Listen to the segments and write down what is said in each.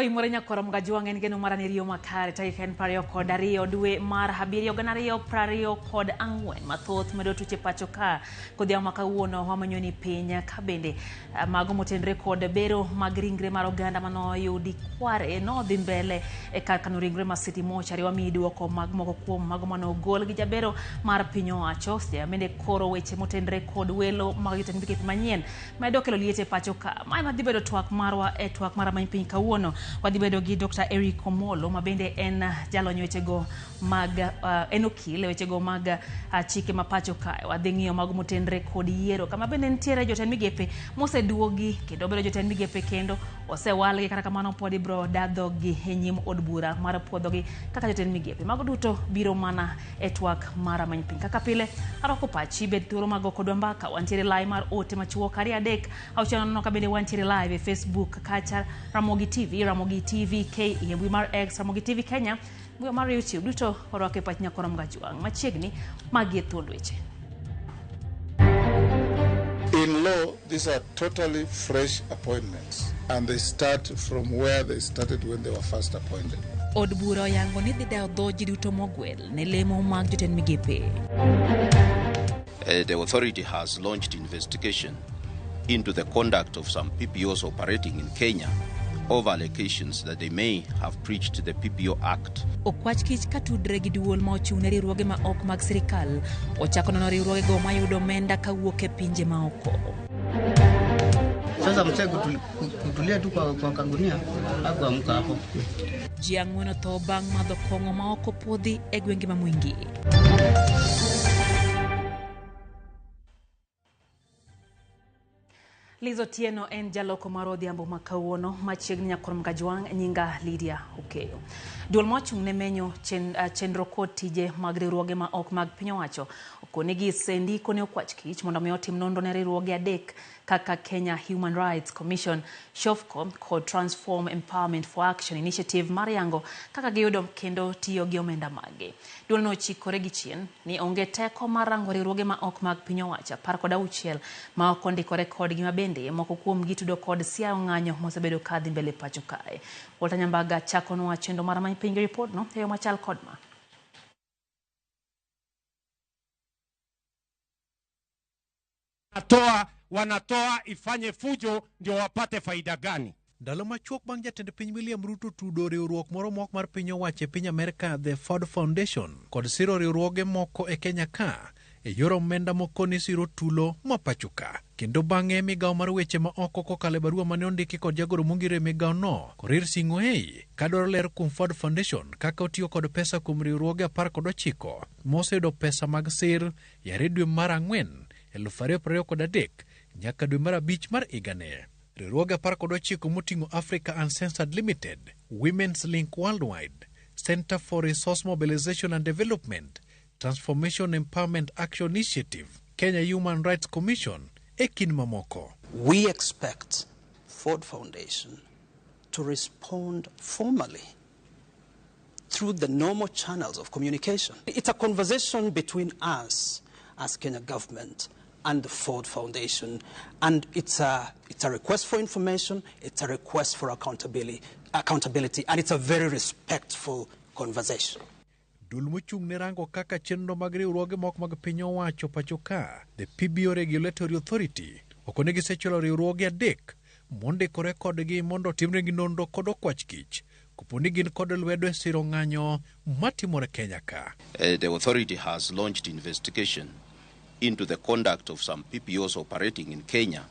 Oimore nyakwaro Mgajwang' en geno mara ni riyo makare tarik en 22 dwe mar abiriyo 2024 mathoth medo tuche pacho ka kodhiambo ma kawuono wamanyo ni piny ka bende mago motenre kod bero mag ringre mar oganda manoyudi kware nodhi mbele e kar kano ringre ma City Mortuary wamiyi duoko mag moko kuom mago manogol gi jabero mar piny owacho bende koro weche motenre kod welo mag jotend migepe manyien medo kelo liet e pacho ka. Mae madhi bedo twak marwa e twak mar Ramany Piny kawuono. Wadhi bedo gi Dr. Eric Omolo ma bende en jalony wechego mag en okil e wechego mag chike ma pacho ka. Wadhi ng'iyo mago motenre kod yiero kama bende nitiere jotend migepe moseduogi kendo bedo jotend migepe kendo osewalgi kata kamano pod ibro dadhogi e nyim od bura mar puodhogi kaka jotend migepe. Mago duto biro mana e twak mar Ramany Piny. Kaka pile, arwako pachi bed thuolo mag go kodwa mbaka. Wantiere live mar ote machuok 2 3 6 nono ka bende wantiere live e Facebook kacha Ramogi TV, Ramogi TV KE, e mbui mar X, Ramogi TV Kenya, mbui mar YouTube. Duto warwako e pach nyakwara Mgajwang'. Machiegni, magi e thuond weche. In law, these are totally fresh appointments, and they start from where they started when they were first appointed. Od bura oyango ni dhi dayo dho ji duto mogwel ne lemo mag jotend migepe. The authority has launched investigation into the conduct of some PPOs operating in Kenya over allegations that they may have breached the PPO Act. Okwach kich katudre gi duol ma ochung' ne riwruoge ma ok mag sirikal ochako nono riwruogego mayudo omenda kawuok e pinje maoko. Sasa mzee kutulia tu kwa kagunia hakuamka hapo. Ji ang'wen otho bang' madho kong'o ma ok opuodhi e gwenge ma Mwingi. Liz Otieno en jaloko mar odhiambo ma kawuono machiegni nyakwar Mgajwang' nyinga Lydia Okeyo. Duol mochung' ne menyo chenro kod tije mag riwruoge ma ok mag piny owacho okone gi sendiko ne okwach kich mondo mi otim nonro ne riwruoge adek kaka Kenya Human Rights Commission, SHOFCO kod Transform Empowerment for Action Initiative mar yango kaka giyudo kendo tiyo gi omenda maggi. Duolno ochikore gi chien ni onge teko mar rango riwruoge ma ok mag piny owacho 16 ma ok ondikore kodgi ma bende moko kuom gi tudo kod siayo ng'anyo mosebedo ka dhi mbele pacho kae. Walter Nyambaga chakonwa chenro mar Ramany Piny gi ripodno e yo machal kod ma. Wanatoa ifanye fujo ndio wapate faida gani? Ndalo machuok bang' jatend piny William Ruto tudo riwruok moro mok mar piny owacho e piny Amerka, The Ford Foundation, kod siro riwruoge moko e Kenya ka e yor omenda moko ni siro tulo ma pacho ka. Kendo bang'e migawo mar weche ma oko kokalo e barua mane ondiki kod jagoro mongire e migawo no, Korir Sing'oei, kadwaro ler kuom Ford Foundation kaka otiyo kod pesa kuom riwruoge 19 moseyudo pesa mag sir yare dwe mar 4 2023 nyaka dwe mar 5 mar higani. Riwruoge 19 moting'o Africa Uncensored Limited, Women's Link Worldwide, Center for Resource Mobilization and Development, Transformation Empowerment Action Initiative, Kenya Human Rights Commission, e kind mamoko. We expect Ford Foundation to respond formally through the normal channels of communication. It's a conversation between us as Kenya government and the Ford Foundation, and it's a request for information, it's a request for accountability, and it's a very respectful conversation. Duol mochung' ne rango kaka chenro mag riwruoge moko mag piny owacho pacho ka, the PBO Regulatory Authority, okone gisechwalo riwruoge adek mondikore kodgi mondo otimnegi nonro kod okwach kich kopo ni gin kod lwedo e siro ng'anyo matimore Kenya ka. The authority has launched investigation into the conduct of some PPOs operating in Kenya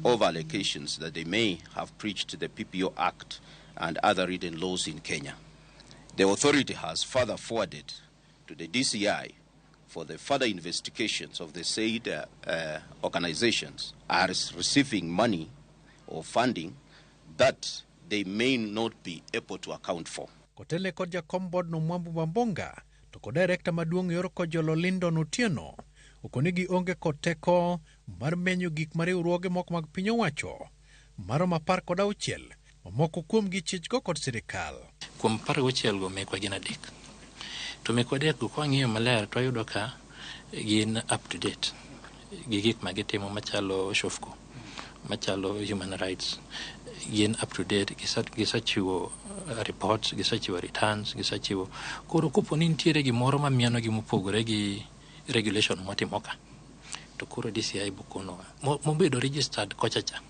over allegations that they may have breached the PPO Act and other written laws in Kenya. The authority has further forwarded to the DCI for the further investigations of the said organizations are receiving money or funding that they may not be able to account for. Kotelne kod jakom board no Mwambu Wambonga to kod director maduong' yor Kojolo Lindon Otieno okoni gionge kod teko mar menyo gik ma riwruoge moko mag piny owacho maromo 16 mamoko kuom gi chich go kod sirikal. Kuom 16 go mekwa gin adek. To mekwa adek go kwang'iyo maler to wayudo ka gin up to date gi gik ma gitimo machalo SHOFCO, machalo human rights. Gin up to date, gisechiwo reports, gisechiwo returns, gisechiwo. Koro kopo ni nitiere gimoro mamiano gi mopogore gi regulation mwatimo ka, to koro DCI bokonowa. Mobedo registered kocha cha,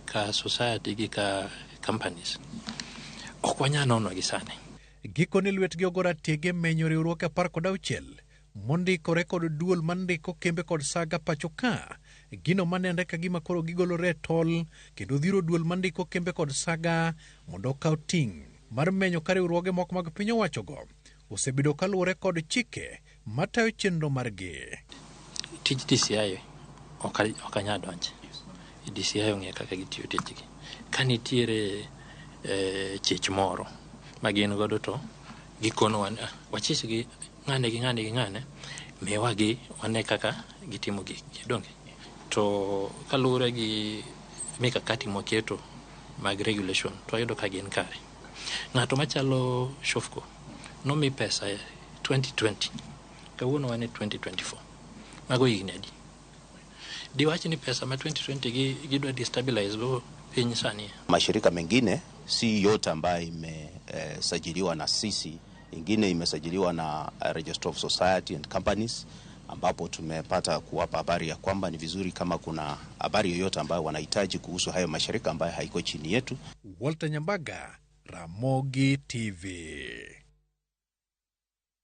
ka society gi ka companies, ok wanyal nono gi sani. Gikone lwetgi ogora tiege menyo riwruoge 16 mondikore kod duol mandiko kembe kod saga pacho ka. Gino manenre ka gima koro gigolore e tol kendo dhiro duol mandiko kembe kod saga mondo okaw ting' mar menyo ka riwruoge moko mag piny owachogo osebedo kaluwore kod chike matayo chenro margi. Tij DCI ok anyal donje. DCI ong'eyo kaka gitiyo tijgi. Ka nitiere chich moro ma gin godo to gikonowa ni wachich gi ng'ane gi ng'ane gi ng'ane, miwa gi wane kaka gitimo gikgi, donge? To kaluwore gi mikakati mwaketo mag regulation to wayudo ka gin kare. Ng'ato machalo Shofco nomi pesa 2020, kawuono wan e 2024. Mago higni adi? Diwach ni pesa ma 2020 gidwa destabilize go piny sani. Mashirika mengine si yote ambayo imesajiliwa na sisi, ingine imesajiliwa na Registrar of Society and Companies, ambapo tumepata kuwapa habari ya kwamba ni vizuri kama kuna habari yoyote ambayo wanahitaji kuhusu hayo mashirika ambayo haiko chini yetu. Walter Nyambaga, Ramogi TV.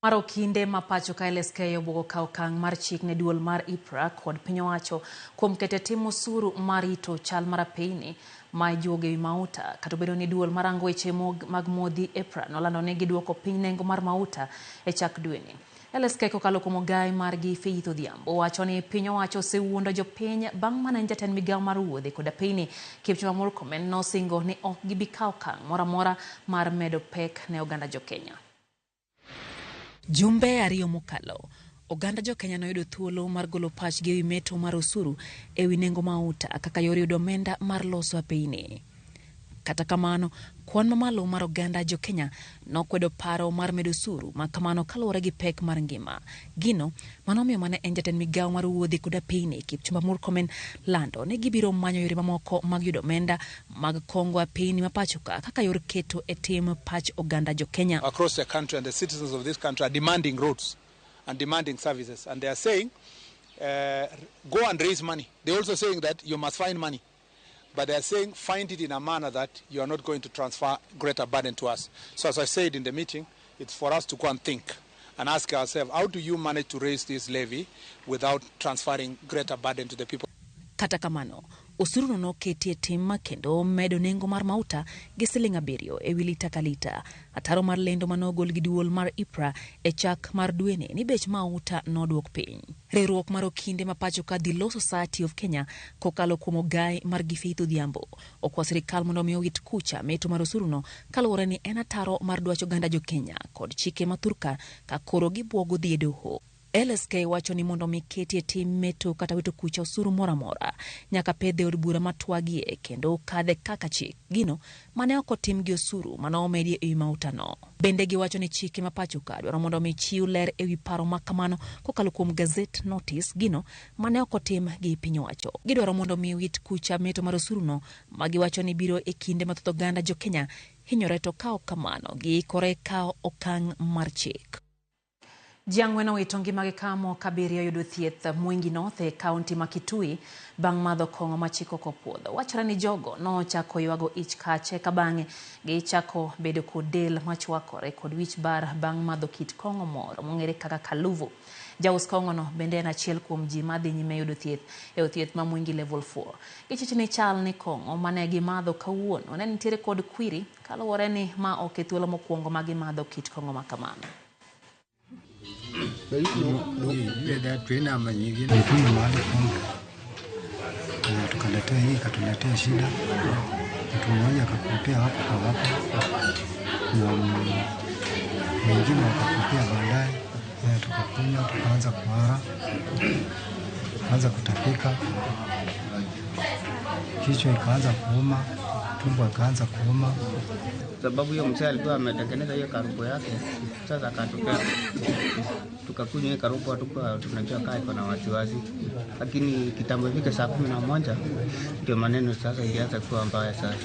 Mar okinde ma pacho ka LSK obuogo kawo okang' mar chik ne duol mar IPRA kod piny owacho kuom keto tim osuru mar rito chal mar apeyni ma ijuogo ewi mauta. Kata obedo ni duol marango weche mag modhi EPRA nolando ni giduoko piny nengo mar mauta e chak dweni. LSK kokalo kuom ogai margi Faith Odhiambo wacho ni piny owacho osewuondo jopiny bang' mana en jatend migawo mar wuodhe kod apeyni Kipchumba Murkomen nosingo ni ok gibi kawo okang' moro amora mar medo pek ne oganda jokenya. Jumbe ariyo mokalo, oganda jokenya noyudo thuolo mar golo pachgi ewi meto mar osuru ewi nengo mauta kaka yor yudo omenda mar loso apeyni. Kata kamano, kwan mamalo mar oganda jokenya nokwedo paro mar medo osuru ma kamano kaluwore gi pek mar ngima. Gino manomiyo mane en jatend migawo mar wuodhe kod apeyni Kipchumba Murkomen lando ni gibiro manyo yore mamoko mag yudo omenda mag kongo apeyni ma pacho ka kaka yor keto e tim pach oganda jokenya. Across the country, and the citizens of this country are demanding roads and demanding services, and they are saying go and raise money. They're also saying that you must find money. But they are saying find it in a manner that you are not going to transfer greater burden to us. So as I said in the meeting, it's for us to go and think and ask ourselves, how do you manage to raise this levy without transferring greater burden to the people? Kata kamano, osuru no noketi e tim kendo medo nengo mar mauta gi siling 7 ewi lita ka lita. Ataro mar lendo manogol gi duol mar IPRA e chak mar dweni ni bech mauta noduok piny. Riwruok mar okinde ma pacho ka The Law Society of Kenya kokalo kuom ogai mar gi Faith Odhiambo okwa sirikal mondo mi owit kucha meto mar osuru no kaluwore ni en ataro mar dwach oganda jokenya kod chike ma thurka ka koro gibuogo dhi e doho. LSK wacho ni mondo mi keti e tim meto kata wito kucha osuru moro amora nyaka pedhe od bura matwagie kendo kadhe kaka chik, gino mane ok otim gi osuru mane omedi ewi mautano. Bende giwacho ni chike ma pacho ka dwaro mondo mi chiw ler ewi paro ma kamano kokalo kuom gazette notice, gino mane ok otim gi piny owacho. Gidwaro mondo mi wit kucha meto mar osuru no ma giwacho ni biro e kinde ma thoth oganda jokenya hinyore, to ka ok kamano giikore kawo okang' mar chik. Ji ang'wen owito ngimagi ka moko abiriyo yudo thieth Mwingi North e kaunti ma Kitui bang' madho kong'o ma chik ok opuodho. Wachore ni jogo nochako ywago ich kache ka bang'e gichako bedo kod del machwakore kod wich bar bang' madho kit kong'o moro mong'ere kaka kaluvu. Jaus kong'ono bende en achiel kuom ji madhi nyime yudo thieth e od thieth ma Mwingi Level 4. Gichich ni chal ni kong'o mane gimadho kawuono ne nitiere kod kwiri kaluwore ni ma ok e thuolo mokwongo ma gimadho kit kong'o ma kamano. Nilikunywa mahali pombe na tukaletea hii, ikatuletea shida. Mtu mmoja akakupia hapo kwa hapo na mwingine akakupia baadaye, tukakunywa, tukaanza kuhara, tukaanza kutapika, kichwa ikaanza kuuma. Tumbo akaanza kuuma. Sababu hiyo mzee alikuwa ametengeneza hiyo karubo yake, sasa akatupea, tukakunywa hiyo karubo, hatukuwa tunajua kaa iko na wasiwasi, lakini kitambo ifike saa 11 ndio maneno sasa ilianza kuwa mbaya sasa.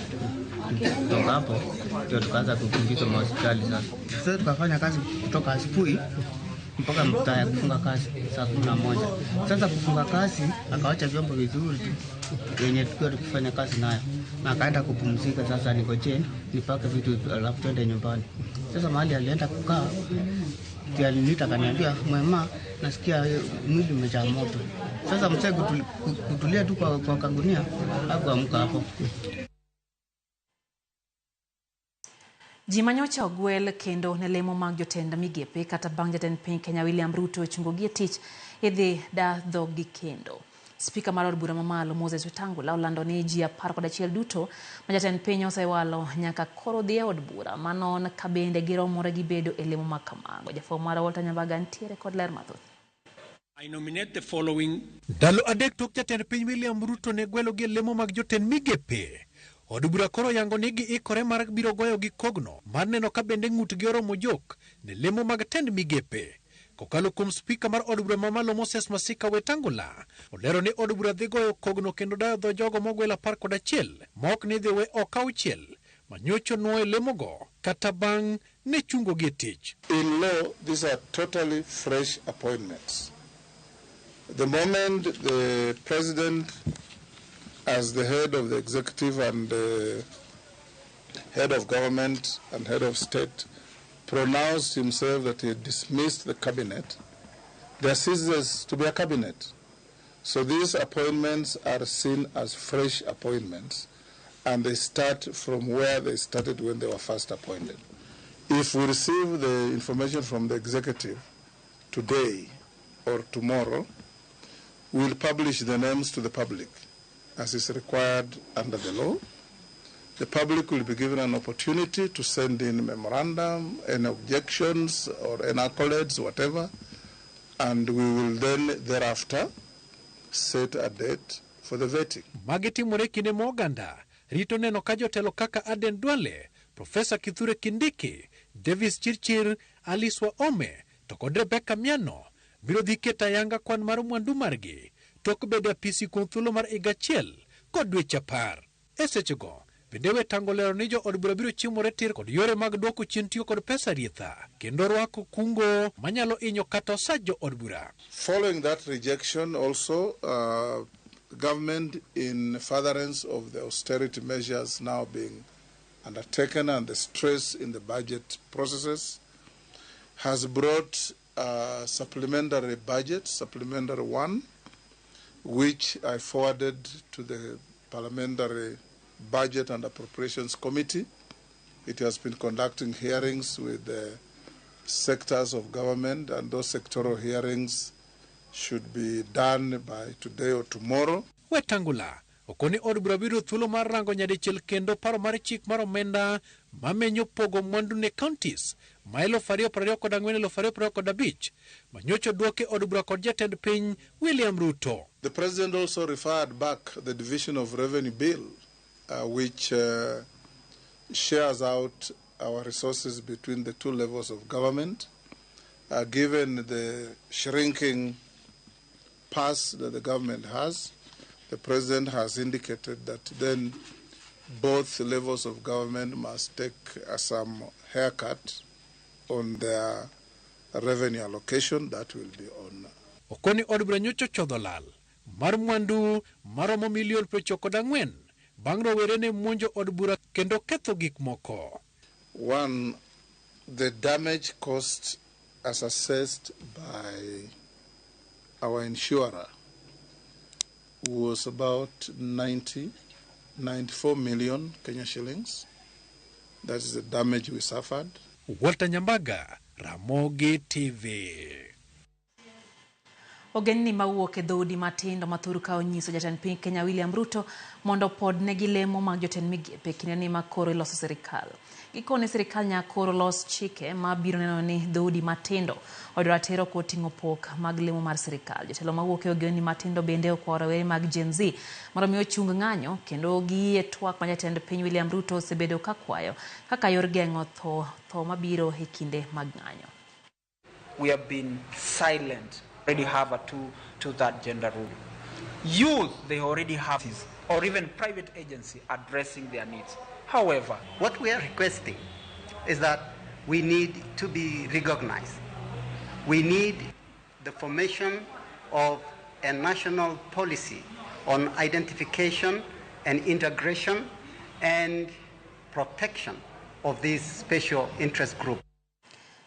Kutoka hapo ndio tukaanza kukimbizwa mahospitali sasa. Sasa tukafanya kazi kutoka asubuhi mpaka mtaa ya kufunga kazi saa 11. Sasa kufunga kazi akawacha vyombo vizuri tu yenye tukiwa tukifanya kazi nayo, na akaenda kupumzika. Sasa ningojee nipake vitu alafu twende nyumbani. Sasa mahali alienda kukaa, ndio aliniita akaniambia, Mwema, nasikia mwili umejaa moto. Sasa mzee kutulia tu kwa kangunia, hakuamka hapo. Ji manyocha ogwel kendo ne lemo mag jotend migepe kata bang' jatend piny Kenya William Ruto chungo gi e tich idhi da dhog-gi kendo. Spika mar od bura mamalo Moses Wetangula olando ni ji 11 duto ma jatend piny osewalo nyaka koro dhi e od bura manon ka bende giromore gi bedo e lemo ma kamago. Jafwambo marwa Walter Nyambaga ntiere kod ler mathoth. I nominate the following. Ndalo adek tok jatend piny William Ruto ne gwelo gi e lemo mag jotend migepe. Od bura koro yango ni giikore mar biro goyo gi kogno mar neno ka bende ng'utgi oromo jok ne lemo mag tend migepe. Kokalo kuom spika mar od bura mamalo Moses Masika Wetangula, olero ni od bura dhi goyo kogno kendo dayo dho jogo mogwel 11 ma ok ni dhi we ok auchiel manyocho nuo e lemogo kata bang' ne chungo gi e tich. In law, these are totally fresh appointments. The moment the president, as the head of the executive and the head of government and head of state, pronounced himself that he had dismissed the cabinet, there ceases to be a cabinet. So these appointments are seen as fresh appointments, and they start from where they started when they were first appointed. If we receive the information from the executive today or tomorrow, we'll publish the names to the public, as is required under the law. The public will be given an opportunity to send in memorandum, any objections or any accolades, whatever, and we will then thereafter set a date for the vetting. Magi timore kinde ma oganda rito neno ka jotelo kaka Aden Duale, Profesa Kithure Kindiki, Davis Chirchir, Alice Wahome to kod Rebecca Miano biro dhi keto ayanga kwan mar mwandu margi tok bedo e apisi kuom thuolo mar higa achiel kod dweche 10. E sechego bende Wetangula olero ni jo od bura biro chimore tir kod yore mag duoko chien tiyo kod pesa rietha kendo rwako kungo manyalo hinyo kata osach jo od bura. Following that rejection also, government in furtherance of the austerity measures now being undertaken and the stress in the budget processes has brought a supplementary budget, supplementary one, which I forwarded to the Parliamentary Budget and Appropriations Committee. It has been conducting hearings with the sectors of government, and those sectoral hearings should be done by today or tomorrow. Wetangula okoni od bura biro thuolo mar rango nyadichiel kendo paro mar chik mar omenda mamenyo pogo mwandu ne counties ma 2024 2025 manyocho duoke od bura kod jatend piny William Ruto. The president also referred back the division of revenue bill, which shares out our resources between the two levels of government. Given the shrinking purse that the government has, the president has indicated that then both levels of government must take some haircut on their revenue allocation. That will be on. Okoni od bura nyocho chodho lal mar mwandu maromo milion 94 bang' rowere ne monjo od bura kendo ketho gik moko. One, the damage cost as assessed by our insurer was about 94 million Kenya shillings. That is the damage we suffered. Walter Nyambaga, Ramogi TV. Ogendni mawuok e dhoudi matindo ma thurka onyiso jatend piny Kenya William Ruto mondo opodnegi lemo mag jotend migepe e kindeni ma koro iloso sirikal. Gikone sirikal nyaka koro los chike ma biro neno ni dhoudi matindo oyudo ratiro koting'o pok mag lemo mar sirikal. Jotelo mawuok e ogendni matindo bende okwayo rawere mag Gen Z mondo mi ochung ng'anyo kendo giyie twak ma jatend piny William Ruto osebedo ka kwayo kaka yor geng'o tho mabiro e kinde mag ng'anyo. We have been silent. Already have a two that gender rule. Youth, they already have this, or even private agency addressing their needs. However, what we are requesting is that we need to be recognized. We need the formation of a national policy on identification and integration and protection of this special interest group.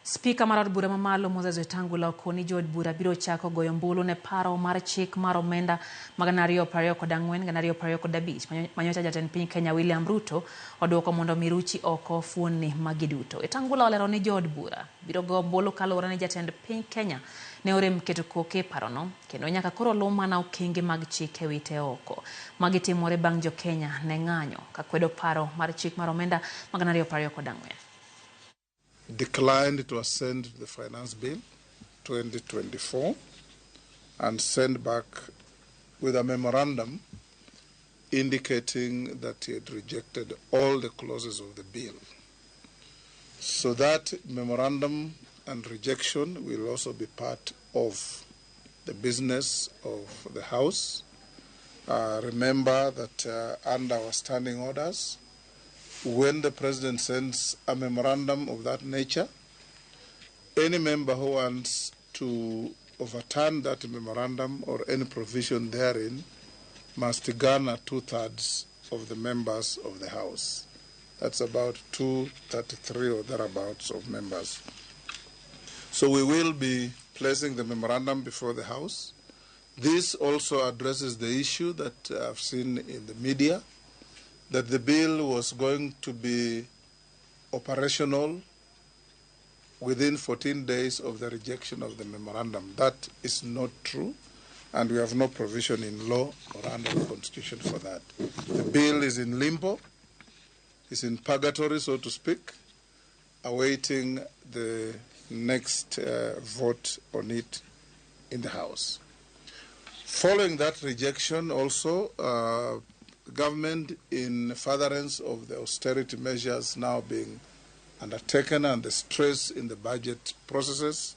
Spika mar od bura mamalo Moses Wetangula okoni jood bura biro chako goyo ombulu ne paro mar chik mar omenda mag 2024-2025 manyocha jatend piny Kenya William Ruto oduoko mondo mi ruchi oko fuonni magi duto. Wetangula olero ni jood bura biro goyo ombulu kaluwore ni jatend piny Kenya ne orem keto koke e parono kendo nyaka koro luw mana okenge mag chik e wite oko. Magi timore bang' jo Kenya ne ng'anyo kakwedo paro mar chik mar omenda mag 2024. Declined to assent to the Finance Bill 2024 and sent back with a memorandum indicating that he had rejected all the clauses of the bill. So that memorandum and rejection will also be part of the business of the House. Remember that under our standing orders, when the president sends a memorandum of that nature, any member who wants to overturn that memorandum or any provision therein must garner 2/3 of the members of the House. That's about 233 or thereabouts of members. So we will be placing the memorandum before the House. This also addresses the issue that I've seen in the media, that the bill was going to be operational within 14 days of the rejection of the memorandum. That is not true, and we have no provision in law or under the Constitution for that. The bill is in limbo, is in purgatory, so to speak, awaiting the next vote on it in the House. Following that rejection also, government, in furtherance of the austerity measures now being undertaken and the stress in the budget processes,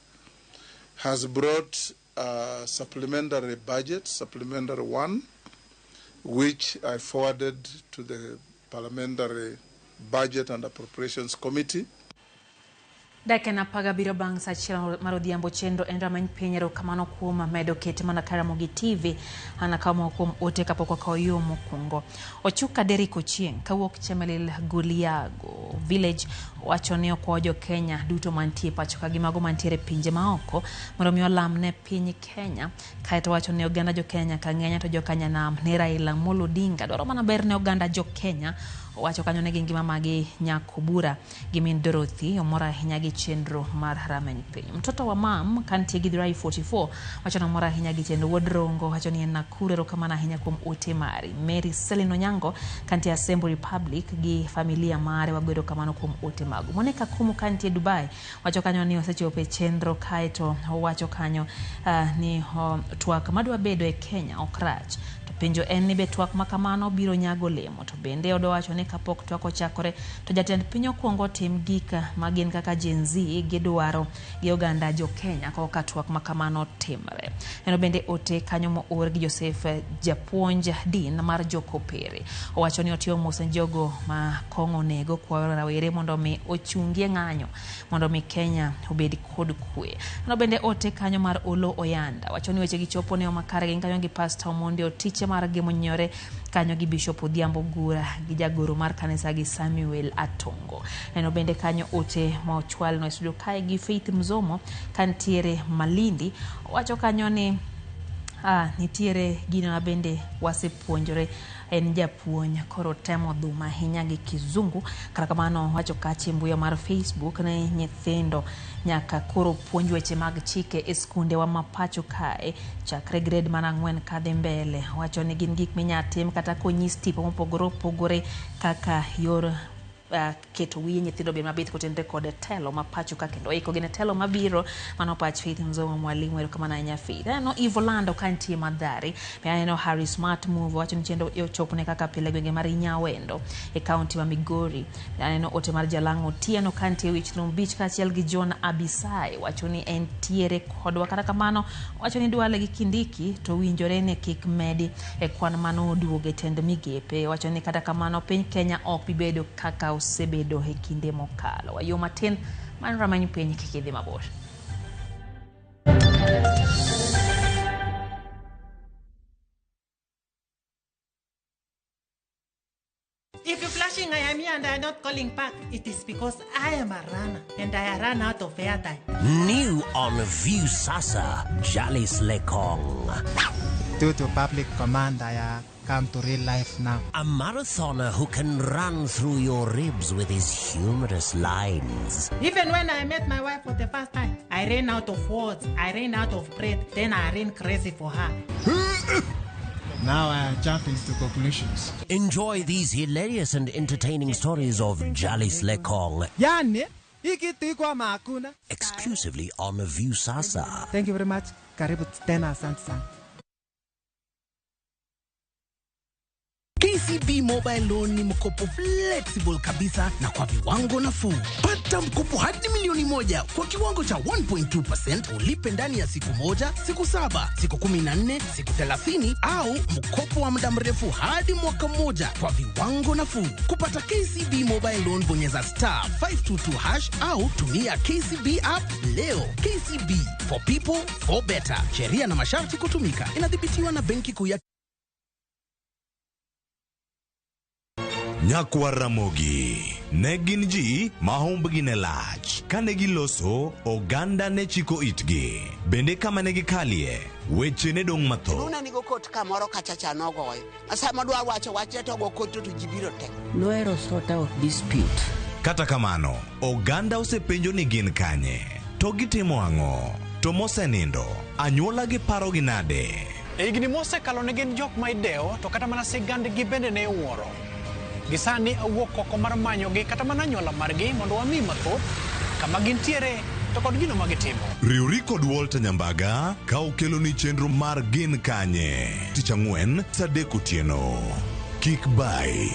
has brought a supplementary budget, supplementary one, which I forwarded to the Parliamentary Budget and Appropriations Committee. Dakika en 17 bang' sa 1 mar odhiambo chenro en rameny piny. Erokamano kuom medo kete mana ka Ramogi TV. An akawo moko kuom ote kapok wakawo yo mokwongo. Ochuka Derrick Ochieng' kawuok Chemelil Guliago Village wacho ni okwayo jo Kenya duto mantie pacho ka gi mago mantiere e pinje maoko mondo mi olam ne piny Kenya. Kaeto wacho ni oganda jo Kenya nyaka ng'eny to joka nyanam ni Raila Amolo Odinga dwaro mana ber ne oganda jo Kenya. Owacho kanyo ne gin ngima magi Nyakobura gi min Dorothy omor ahinya gi chenro mar rameny piny. Mtoto wa mam kantie gi Drive 44 wacho ni omor ahinya gi chenro. Wuod Rongo wacho ni en Nakuru, erokamano ahinya kuom ote mari. Mary Selin Onyango kantie Assembly Republic gi familia mare wago erokamano kuom ote mago. Monica Kumu kantie Dubai wacho kanyo ni osechopo e chenro, kaeto owacho kanyo ni twak madwa bedo e Kenya ok rach. To penjo en ni be twak ma kamano biro nyago olemo. To bende odwa wacho ni kapok twak ochakore to jatend piny okwongo tim gik magin kaka Gen Z gidwaro gi oganda jo Kenya koka twak ma kamano timre. Neno bende ote kanyo moor gi Joseph japuonj din mar Jokopere. Owacho ni otiyo mos ne jogo ma kong'o onego kwayo rawere mondo mi ochungie ng'anyo mondo mi Kenya obed kod kwe. Neno bende ote kanyo mar Olo Oyanda. Wacho ni weche gichopo ne makare gin kanyo gi Pastor Omondi Otiche mar Gemonyore kanyo gi Bishop Odhiambo Gura gi jagoro mar kanisa gi Samuel Atongo. Neno bende kanyo ote ma ochwal no e studio kae gi Faith Mzomo kantiere Malindi. Owacho kanyo ni nitiere gino ma bende wasepuonjore En japuonj koro temo dhum ahinya gi kizungu. Kata kamano owacho kacha e mbui mar Facebook ni nyithindo nyaka koro puonj weche mag chike e skundewa ma pacho kae chakre grade mar 4 kadhi mbele. Owacho ni gin gik minya tim kata konyis tipo mopogore opogore kaka yor keto wiye nyithindo obed mabith kotenore kod telo ma pacho ka kendo ikogi ne telo mabiro. Mano pach Faith Nzomo Mwalimu, erokamano ahinya Faith. Aneno Eve Olando ka nitie Mathare, be aneno Harry Smart Move wacho ni chenro ochopne kaka pile gwenge mar Nyawendo e kaunti ma Migori. Be aneno ote mar Jalang'o Otieno ka nitie Wich Lum Beach kaachiel gi John Abisai wacho ni entiere kodwa. Kata kamano wacho ni Duale gi Kindiki to winjore ni kik medi e kwan manoduogo e tend migepe. Wacho ni kata kamano piny Kenya ok bi bedo kaka osebedo e kinde mokalo. Wayo matin man rameny piny kik idhi mabor. If you're flashing, I am here and I am not calling back. It is because I am a runner and I run out of airtime. New on Viusasa, Jalis Lekong. Due to public command, I come to real life now. A marathoner who can run through your ribs with his humorous lines. Even when I met my wife for the first time, I ran out of words, I ran out of breath, then I ran crazy for her. Now I am jumping to conclusions. Enjoy these hilarious and entertaining stories of Jalis Lekong. Yani, hiki kitu ama hakuna. Exclusively on Viusasa. Thank you very much. Karibu tena, asante sana. KCB Mobile Loan ni mkopo flexible kabisa na kwa viwango nafuu. Pata mkopo hadi milioni 1 kwa kiwango cha 1.2%, ulipe ndani ya siku 1, siku 7, siku 14, siku 30 au mkopo wa muda mrefu hadi mwaka mmoja kwa viwango nafuu. Kupata KCB Mobile Loan bonyeza *522# au tumia KCB app leo. KCB for people for better. Sheria na masharti kutumika. Inadhibitiwa na Benki Kuu ya Nyakwar Ramogi ne gin ji ma humbgi ne lach. Kane giloso, oganda ne chiko itgi. Bende kama ne gikalie, weche ne dong' mathoth. Luna nigo kot kamoro kacha cha nogoyo. Sama dwa wacho wachne to go kot to ji biro te. Nohero sort out dispute. Kata kamano, oganda osepenjo ni gin kanye, to gitimo ang'o, to mosenindo, anyuola gi parogi nade? E higni mosekalo ne gin jok ma idewo to kata mana sigandgi bende ne iwuoro. Gisani awuok oko mar manyogi kata mana anyuola margi mondo wami mathoth kama gintiere to kod gino ma gitimo. Riwri kod Walter Nyambaga ka okeloni chenro mar Gin Kanye tich ang'wen saa 3 otieno. Kik bai.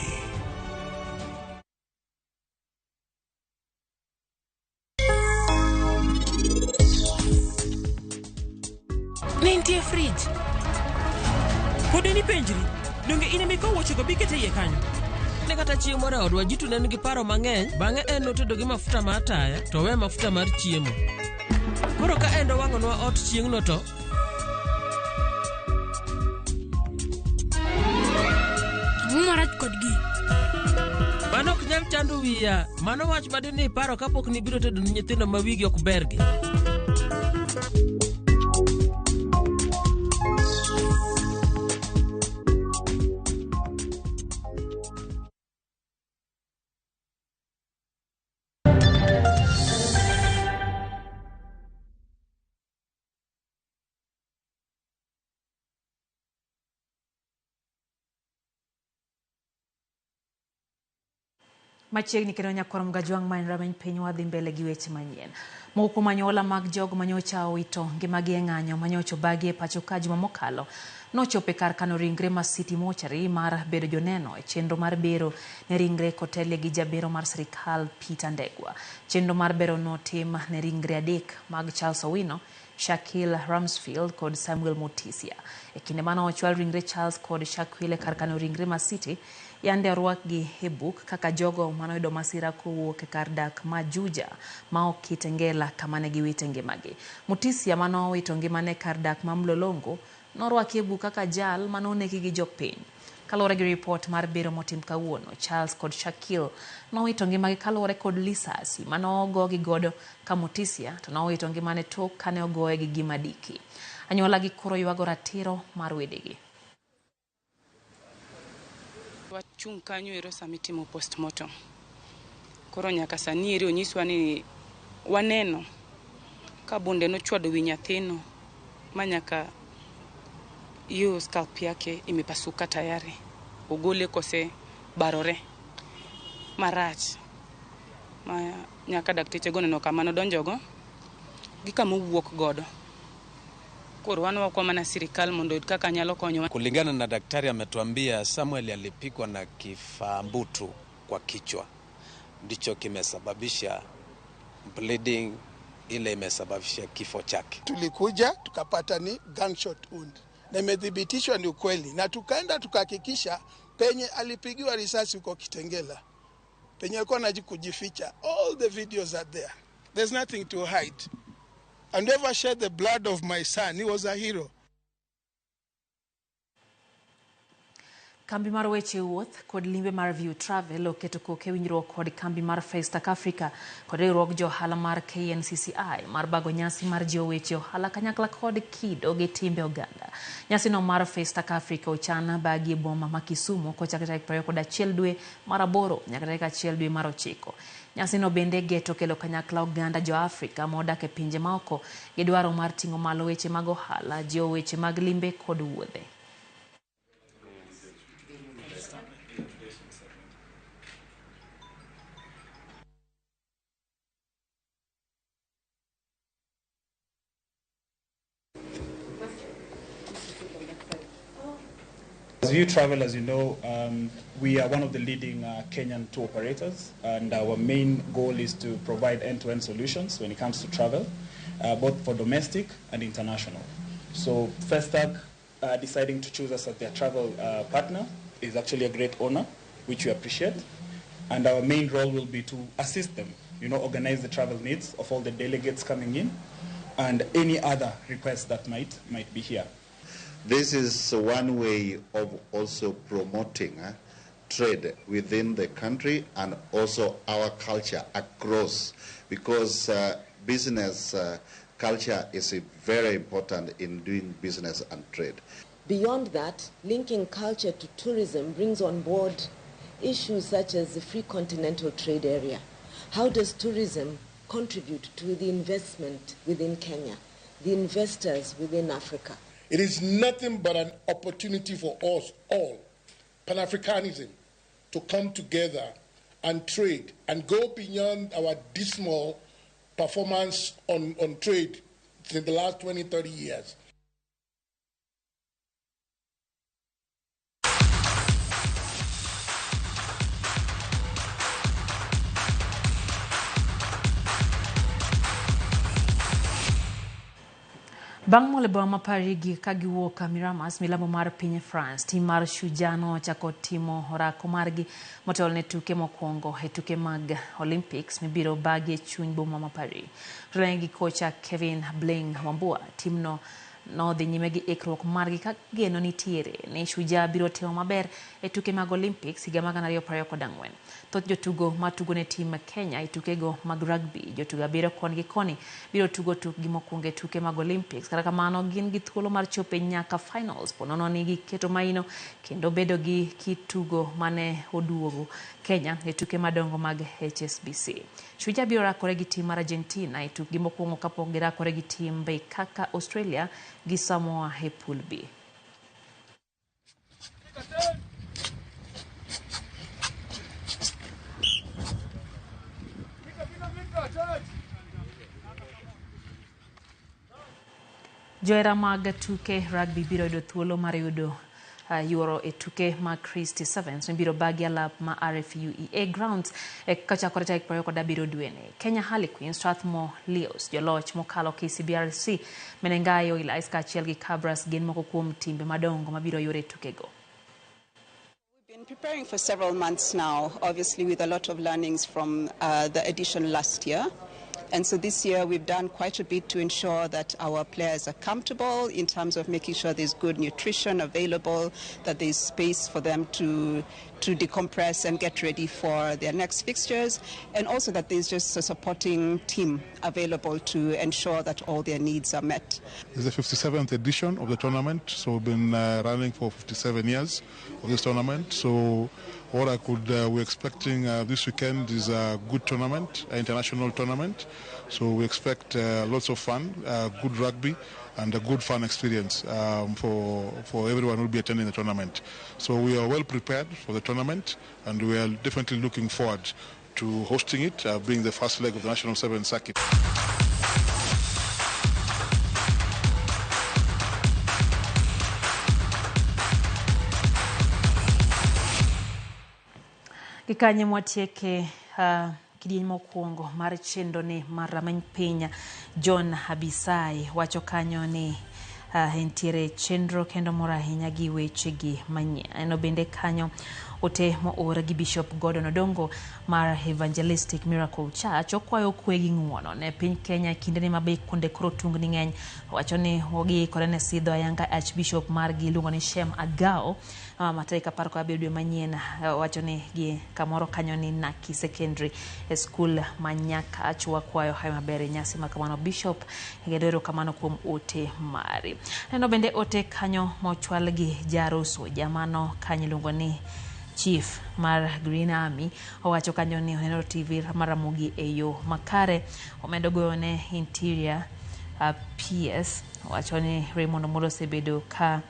Ne nitie frij. Pod in ipenjri, donge in ema ikawo wuochego bikete iye kanyo? Ne kata chieng' moro e odwa Jitu ne nigi paro mang'eny, bang'e en notedo gi mafuta mar taya to we mafuta mar chiemo. Koro ka en owang'onwa ot chieng'no to Ang'o marach kodgi? Mano ok nyal chando wiya. Mano wach ma dine iparo kapok nibiro tedo ne nyithindo ma wigi ok bergi. Machiegni kendo nyakwar Mgajwang' ma en rameny piny wadhi mbele gi weche manyien. Moko kuom anyuola mag jogo manyocha owito ngimagi e ng'anyo manyocha obagi e pacho ka juma mokalo nochopo e kar kano ringre ma City Mortuary mar bedo joneno e chenro mar bero ne ringre kotelie gi jabero mar sirikal Peter Ndegwa. Chenro mar bero notim ne ringre 3 mag Charles Owino, Shakil Ramsfield kod Samuel Mutisia. E kinde mane ochwal ringre Charles kod Shakil e kar kano ringre ma City, yande orwakgi e buk kaka jogo manoyudo masira kowuok e kar dak ma Juja ma ok Kitengela kama ne giwite ngimagi. Mutisia manowito ngimane e kar dak ma Mlolongo norwaki e buk kaka jal manonegi gi jopiny. Kaluwore gi ripot mar bero motim kawuono, Charles kod Shakil nowito ngimagi kaluwore kod lisasi manogogi godo ka Mutisia to nowito ngimane tok kane ogoye gi gima diki. Anyuola gi koro ywago ratiro mar wedegi. wachung' kanyo ero sama itimo postmortem. Koro nyaka sani eri onyiswa ni waneno ka bunde nochwado wi nyathino ma nyaka hiyo scalp yake imepasuka tayari, ogole kose barore marach ma nyaka dakteche go neno kama nodonjogo gi kama owuok godo. Koro wan wakwa mana sirikal mondo oyud kaka nyalo konyowa. Kulingana na daktari ametuambia Samuel alipigwa na kifaa mbutu kwa kichwa, ndicho kimesababisha bleeding ile imesababisha kifo chake. Tulikuja tukapata ni gunshot wound na imethibitishwa ni ukweli, na tukaenda tukahakikisha penye alipigiwa risasi huko Kitengela, penye alikuwa anajificha. All the videos are there, there's nothing to hide. I never shed the blood of my son. He was a hero. Kambi mar weche wuoth kod limbe mar View Travel oketo koke winjruok kod kambi mar Festac Africa kod riwruog jo ohala mar KNCCI mar bago nyasi mar jiwo weche ohala kanyakla kod kido gi timbe oganda. Nyasino mar Festac Africa ochan bagi e boma ma Kisumu kochakre tarik 21 dwe mar 8 nyaka tarik 1 dwe mar 9. Nyasino bende geto kelo kanyakla oganda jo Afrika modak e pinje maoko gi dwaro mar ting'o malo weche mag ohala, jiwo weche mag limbe kod wuodhe. As View Travel, as you know, we are one of the leading Kenyan tour operators, and our main goal is to provide end-to-end solutions when it comes to travel, both for domestic and international. So Festac deciding to choose us as their travel partner is actually a great honor, which we appreciate. And our main role will be to assist them, you know, organize the travel needs of all the delegates coming in and any other requests that might be here. This is one way of also promoting trade within the country and also our culture across, because business culture is very important in doing business and trade. Beyond that, linking culture to tourism brings on board issues such as the free continental trade area. How does tourism contribute to the investment within Kenya, the investors within Africa? It is nothing but an opportunity for us all, Pan-Africanism, to come together and trade and go beyond our dismal performance on trade in the last 20, 30 years. Bang' molo e boma ma Paris ka giwuok Miramas, milambo mar piny France, tim mar Shujaa nochako timo orako margi motelo ne tuke mokwongo e tuke mag Olympics mibiro bagi e chuny boma ma Paris. Otelnegi gi kocha Kevin Bling Wambua, timno nodhi nyime gi ikruok margi ka geno nitiere ni Shujaa biro timo maber e tuke mag Olympics higa mar 2024. Thoth jotugo matugo ne tim Kenya e tukego mag rugby, jotugo 7 koni gi koni biro tugo tukgi mokwongo e tuke mag Olympics. Kata kamano, gin gi thuolo mar chopo nyaka finals ponono ni giketo maino kendo bedo gi kit tugo mane oduogo Kenya e tuke madongo mag HSBC. Shujaa biro rakore gi tim mar Argentina e tukgi mokwongo kapok girakore gi timbe kaka Australia gi Samoa e pool B. Johera mag tuke rugby biro yudo thuolo mar yudo yuoro e tuke mag Christie Sevens mibiro bagi alap ma RFUEA Grounds kochakore tarik 27 dweni. Kenya Harlequins, Strathmore Leos, joloch mokalo KCBRC, Menengai Oilers kaachiel gi Cabras gin moko kuom timbe madongo mabiro yuoro e tukego. Been preparing for several months now, obviously with a lot of learnings from the edition last year. And so this year we've done quite a bit to ensure that our players are comfortable in terms of making sure there's good nutrition available, that there's space for them to to decompress and get ready for their next fixtures, and also that there's just a supporting team available to ensure that all their needs are met. It's the 57th edition of the tournament, so we've been running for 57 years of this tournament. So what I could we're expecting this weekend is a good tournament, an international tournament. So we expect lots of fun, good rugby, and a good fun experience for everyone who will be attending the tournament. So we are well prepared for the tournament, and we are definitely looking forward to hosting it, being the first leg of the National Seven Circuit. Gikanye mwatieke kidieny mokwongo mar chenro ni mar rameny piny John Abisai wacho kanyo ni entiere chenro kendo mor ahinya gi wechegi manyien. Aneno bende kanyo ote moor gi Bishop Gordon Odongo mar Evangelistic Miracle Church okwayo kwe gi ng'uono ne piny Kenya kindeni mabe kuonde koro tungni ng'eny. Owacho ni giikore ne sidho ayanga Archbishop margi iluongo ni Shem Agao ma tarik 17 dwe manyien. Owacho ni gi kamoro kanyo ni Naki Secondary e skul ma Nyakach. Wakwayo hayo maber e nyasi ma kamano Bishop, kendo erokamano kuom ote mari. Neno bende ote kanyo mochwal gi Jaruso jamano kanyo iluongo ni Chief mar Green Army owacho kanyo ni oneno TV mar Ramogi e yo makare. Omedo goyo ne Interior PS owacho ni Raymond Omolo osebedo ka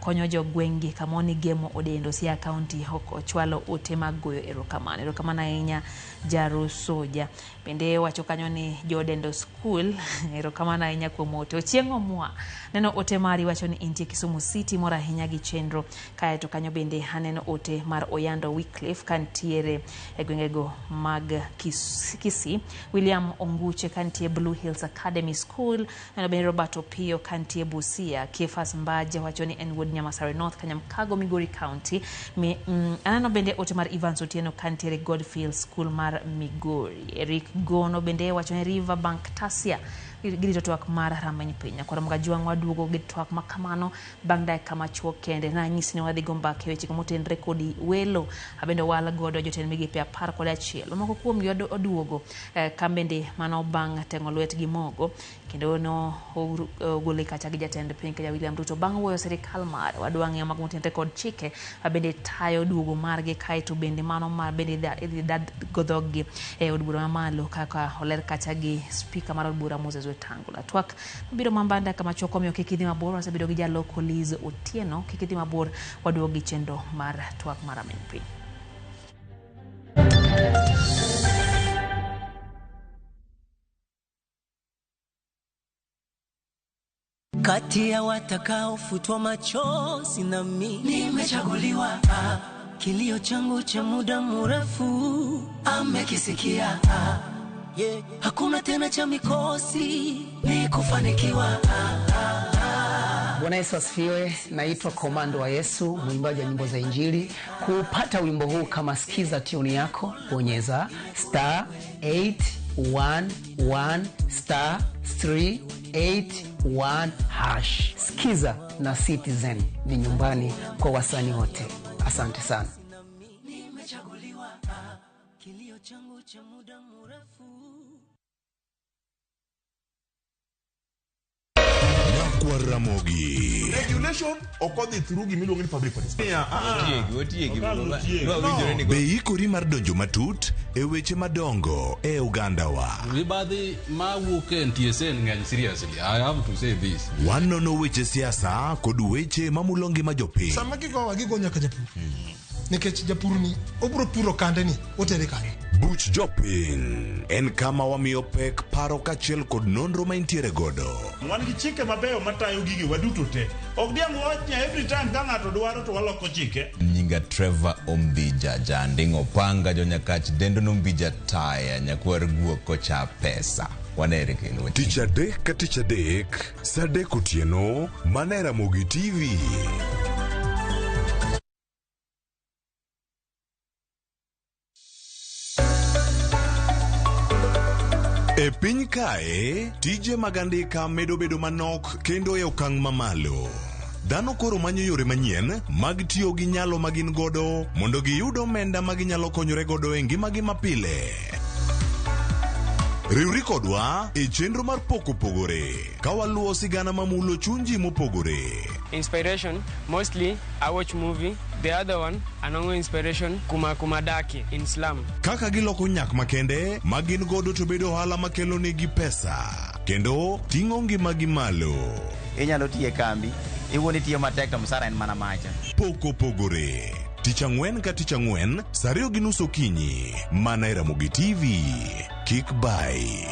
konyo jogweng'gi kamoni gemo odendo Siaya County ok ochwalo ote mag goyo erokamano. Erokamano ahinya Jarusoja. Bende wacho kanyo ni jodendo school erokamano ahinya kuom ote. Ochieng' Omwa neno ote mari wacho ni intie Kisumu City mor ahinya gi chenro. Kaeto kanyo bende aneno ote mar Oyando Wycliffe kantiere e gwengego mag Kisii. William Onguche kantie Blue Hills Academy School. Neno bende Robert Opio kantie Busia. Kefas Mbaje wacho ni en wuod Nyamasare North Kanyamkago Migori County. Aneno bende ote mar Evans Otieno kantiere Godfield School mar Migori. Eric Gono bende wacho ni Riverbank Tasia girito twak mar rameny piny. Koro Mgajwang' waduogo gi twak makamano bang' dakika machuok kende. Nanyisi ni wadhi go mbaka e weche motenre kod welo abende wal godo jotend migepe 11. Moko kuomgi oduogo kambende mano bang' teng'o lwetgi mogo kendo no ogole kacha gi jatend piny Kenya William Ruto bang' wuoyo sirikal mare. Wadwa ng'eyo mago motenre kod chike abende tayo duogo margi kaeto bende mano mar bende idhi go dhoggi e od bura mamalo kaka oler kacha gi spika mar od bura Moses Wetangula. Twak mabiro mambanda kama chuok omiyo kik idhi mabor. Wasebedo gi jaloko Liz Otieno. Kik idhi mabor, waduogo gi chenro mar twak mar rameny piny. Kati ya watakaofutwa machozi na mimi nimechaguliwa. Kilio changu cha muda mrefu amekisikia. Yeah. Hakuna tena cha mikosi ni kufanikiwa. Bwana Yesu asifiwe. Naitwa Komando wa Yesu, mwimbaji wa nyimbo za Injili. Kupata wimbo huu kama sikiza tune yako, bonyeza star 811 star 381 hash. Sikiza na Citizen ni nyumbani kwa wasanii wote. Asante sana. Nimechaguliwa. Kilio changu cha muda mrefu. Kwa Ramogi. Regulation okodhi through gimiluongo ni public participation. Be ikori mar donjo matut e weche madongo e Uganda wa. Mibadhi mawuok e NTSA ng'eny seriously. I have to say this. Wanono weche siasa kod weche mamulo ngima jopiny. Sama gigowa gigo nyaka japur. Nikech japur ni obro puro kande ni otere kanye. Buch jopiny en kama wamiyo pek paro kachiel kod nonro ma intiere godo. Wan gi chike mabeyo matayo gigi waduto te. Ok diang' wach ni every time ka ng'ato dwaro to waloko chike. Nyinga Trevor Ombija Janding'o Panga Jonyakach Dendo Nombija Taya Nyakwar Guok kocha pesa. Wanere kendo. Tich adek ka tich adek, saa adek otieno, mana e Ramogi TV. E piny kae, tije mag andika medo bedo manok kendo e okang' mamalo. dhano koro manyo yore manyien mag tiyo gi nyalo ma gin godo mondo giyud omenda ma ginyalo konyore godo e ngimagi mapile. Riwri kodwa e chenro mar Pok Opogore ka waluwo sigana mamulo chuny ji mopogore. Inspiration, mostly I watch movie. The other one, anongo inspiration kuma kuma daki in slum. Kaka giloko nyak makende ma gin godo to bedo ohala makelo negi pesa kendo ting'o ngimagi malo. Inyalo tiyo e kambi, iwuon itiyo matek to msara en mana macha. Pok Opogore. Tich ang'wen ka tich ang'wen, saa ariyo gi nus okinyi, mana e Ramogi TV. Kik bayi.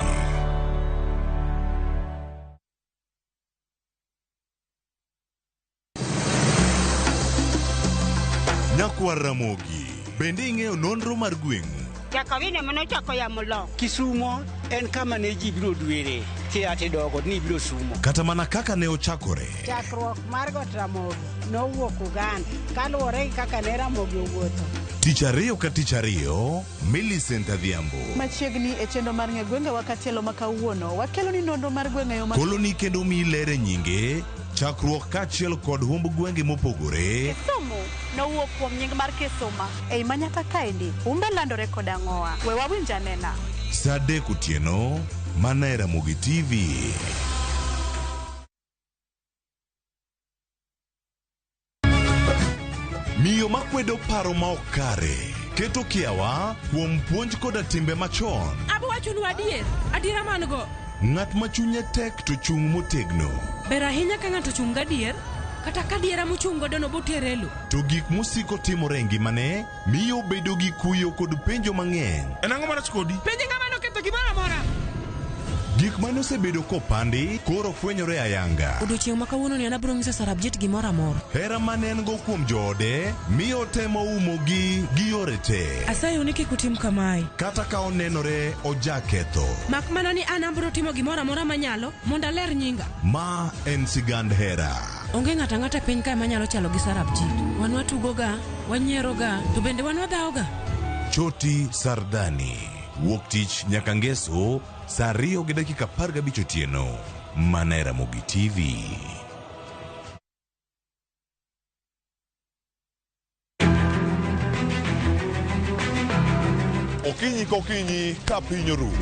Nyakwar Ramogi, bende ing'eyo nonro mar gweng'u? Jakawine manochako yamo lok. Kisumo en kama ne ji biro dwere kia tidogo ni ibiro sumo. Kata mana kaka ne ochakore. Chakruok mar Got Ramogi nowuok Uganda kaluwore gi kaka ne Ramogi owuotho. Tich ariyo ka tich ariyo, Millicent Adhiambo. Machiegni e chenro mar ng'e gwengewa katielo ma kawuono, wakelo ni nonro mar gweng' e yo ma Koloni kendo miyi ler e nyinge, chakruok kaachiel kod humb gwenge mopogore. Kisumu nowuok kuom nying mar Kisuma. Ei manyaka kaendi, humbe landore kod ang'owa. We wawinj anena. Saa adek otieno, mana e Ramogi TV. Miyo makwedo paro ma ok kare, keto kiawa kuom puonj koda timbe machon. Abo wachonu adier, adiera man go. Ng'at ma chunye tek to chung' motegno. Ber ahinya ka ng'ato ochung' gadier, kata ka adiera mochung' godo no botere e lo. To gik mosiko timore e ngimane miyo obedo gi kuyo kod penjo mang'eny. En ang'o marach kodi? Penj ng'ama noketho gimoro amora. Gik mane osebedo kopandi koro fwenyore ayanga. Odiochieng' ma kawuono ni an abiro nyiso Sarabjit gimoro amora. Hera mane en go kuom joode miyo otemo umogi gi yore te. Asayou ni kik utim kamae. Kata ka onenore ojaketho. Mak mana ni an abiro timo gimoro amora manyalo mondo aler nyinga. Ma en sigand hera. Onge ng'ato ang'ata e piny kae manyalo chalo gi Sarabjit. Wan watugoga, wanyieroga, to bende wan wadhawoga. Choti Sardani. Wuok tich nyaka ngeso saa ariyo gi dakika 15 otieno. Mana e Ramogi TV. Okinyi kokinyi ka piny oru.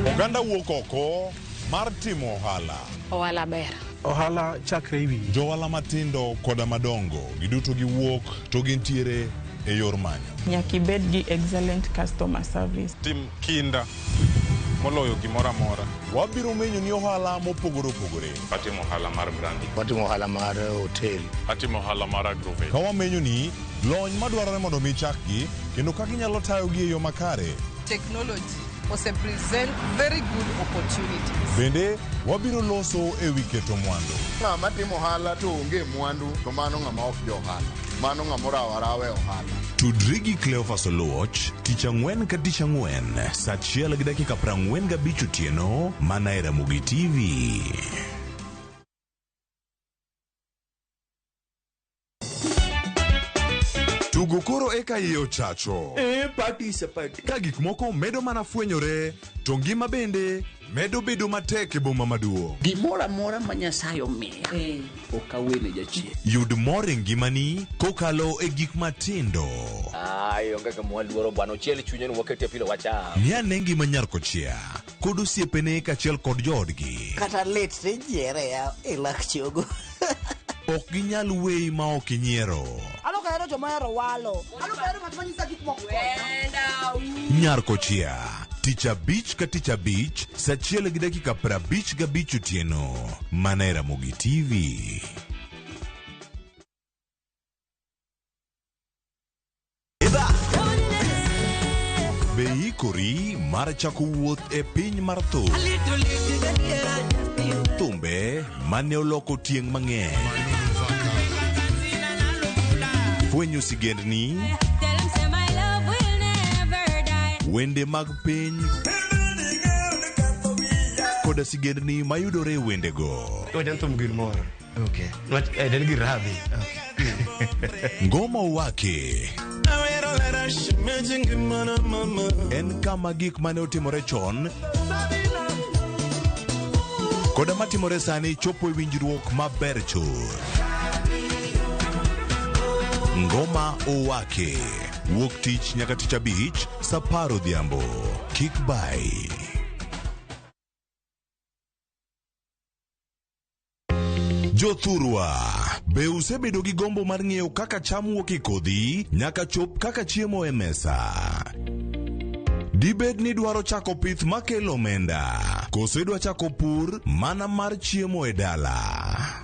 Oganda wuok oko mar timo ohala. Ohala ber. Ohala chakre ewi. Johala matindo koda madongo giduto giwuok to gintiere e yor manyo. Nyaka ibed gi excellent customer service. Tim kinda moloyo gimoro amora. Wabiro menyo ni ohala mopogore opogore. Atimo ohala mar branding. Watimo ohala mar hotel. Atimo ohala mar agrovet. Ka wamenyo ni lony madwarore mondo mi chakgi kendo kaka inyalo tayogi e yo makare. Technology ose present very good opportunities. Bende wabiro loso e wi keto mwandu. Ng'ama timo ohala to onge mwandu to mano ng'ama ok jo ohala. Mano ng'ama orawo arawa e ohala. Tudri gi Cleophas Oluoch tich ang'wen ka tich ang'wen saa achiel gi dakika 45 otieno mana e Ramogi TV. Tugo koro eka iye ochacho. E party is a party. Ka gik moko medo mana fwenyore to ngima bende medo bedo matek e boma maduong'. Gimoro amora ma Nyasaye omiya ok awene jachien. Yud mor e ngimani kokalo e gik matindo. Ai, onge gima waluoro bwana, ochiel chunye ni waketie pilo wacham. Ng'i ane ngima nyar kochia kod osiepene kaachiel kod joodgi. Kata lit tijiere ya e lak chogo. Ok ginyal weyi ma ok inyiero. An ok ahero joma ohero walo. An ok ahero ng'at ma nyisa gik moko. Nyar kochia tich abich ka tich abich saa achiel gi dakika 55 otieno mana e Ramogi TV. Be iikori mar chako wuoth e piny mar thum? Thumbe mane oloko tieng' mang'eny. Fwenyo sigendni, wende mag piny koda sigendni mayudore e wendego. Wajan thum gir moro. Okay. Nwach en gir rabi. Ngoma Wake en kama gik mane otimore chon Koda matimore sani chopo e winjruok maber chuth. Ngoma Owake. Wuok tich nyaka tich abich, sa 10 odhiambo. Kik bai. Jothurwa, be usebedo gi gombo mar ng'eyo kaka cham wuok e kodhi nyaka chop kaka chiemo e mesa? Dibed ni idwaro chako pith makelo omenda, koso idwa chako pur mana mar chiemo e dala?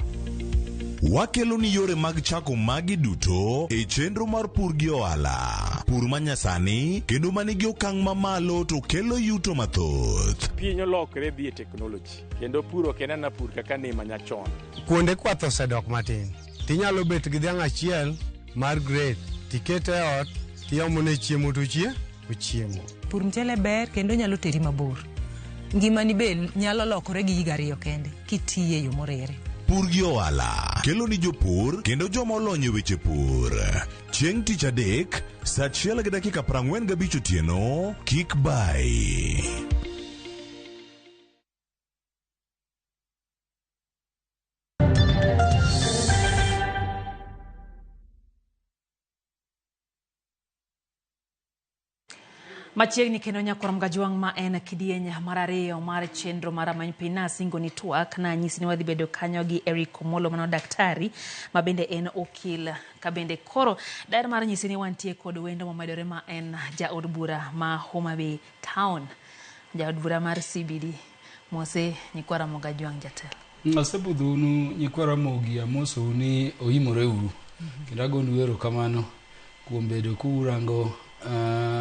Wakelo ni yore mag chako magi duto e chenro mar pur gi ohala. Pur manyasani kendo manigi okang' mamalo to kelo yuto mathoth. Piny olokre dhi e teknoloji kendo pur ok en ana pur kaka ne manyachon. Kuonde kwath osedok matin. Tinyalo bet gi dhiang' achiel mar grade tikete e ot tiomone chiemo to ochie ochiemo. Pur mchele ber kendo nyalo teri mabor. Ngimani be nyalo lokore gi higa ariyo kende kitiye e yo moriere. Pur gi ohala kelo ni jopur kendo joma olony e weche pur. Chieng' tich adek, saa achiel gi dakika 45 otieno, kik bai. Machiegni kendo nyakwar Mgajwang' ma en kidieny mar ariyo mar chenro mar Rameny Piny nasingo ni twak nanyisi ni wadhi bedo kanyo gi Eric Omolo mano daktari ma bende en okil ka bende koro daher mar nyisi ni wantie kod wendo momedore ma en jaod bura ma Homa Bay Town, jaod bura mar CBD. Mose nyikwa Ramogi Ajwang' jatelo. Asebudhonu nyikwa Ramogi amosou ni oimore uru kendo agonu erokamano kuom bedo kurango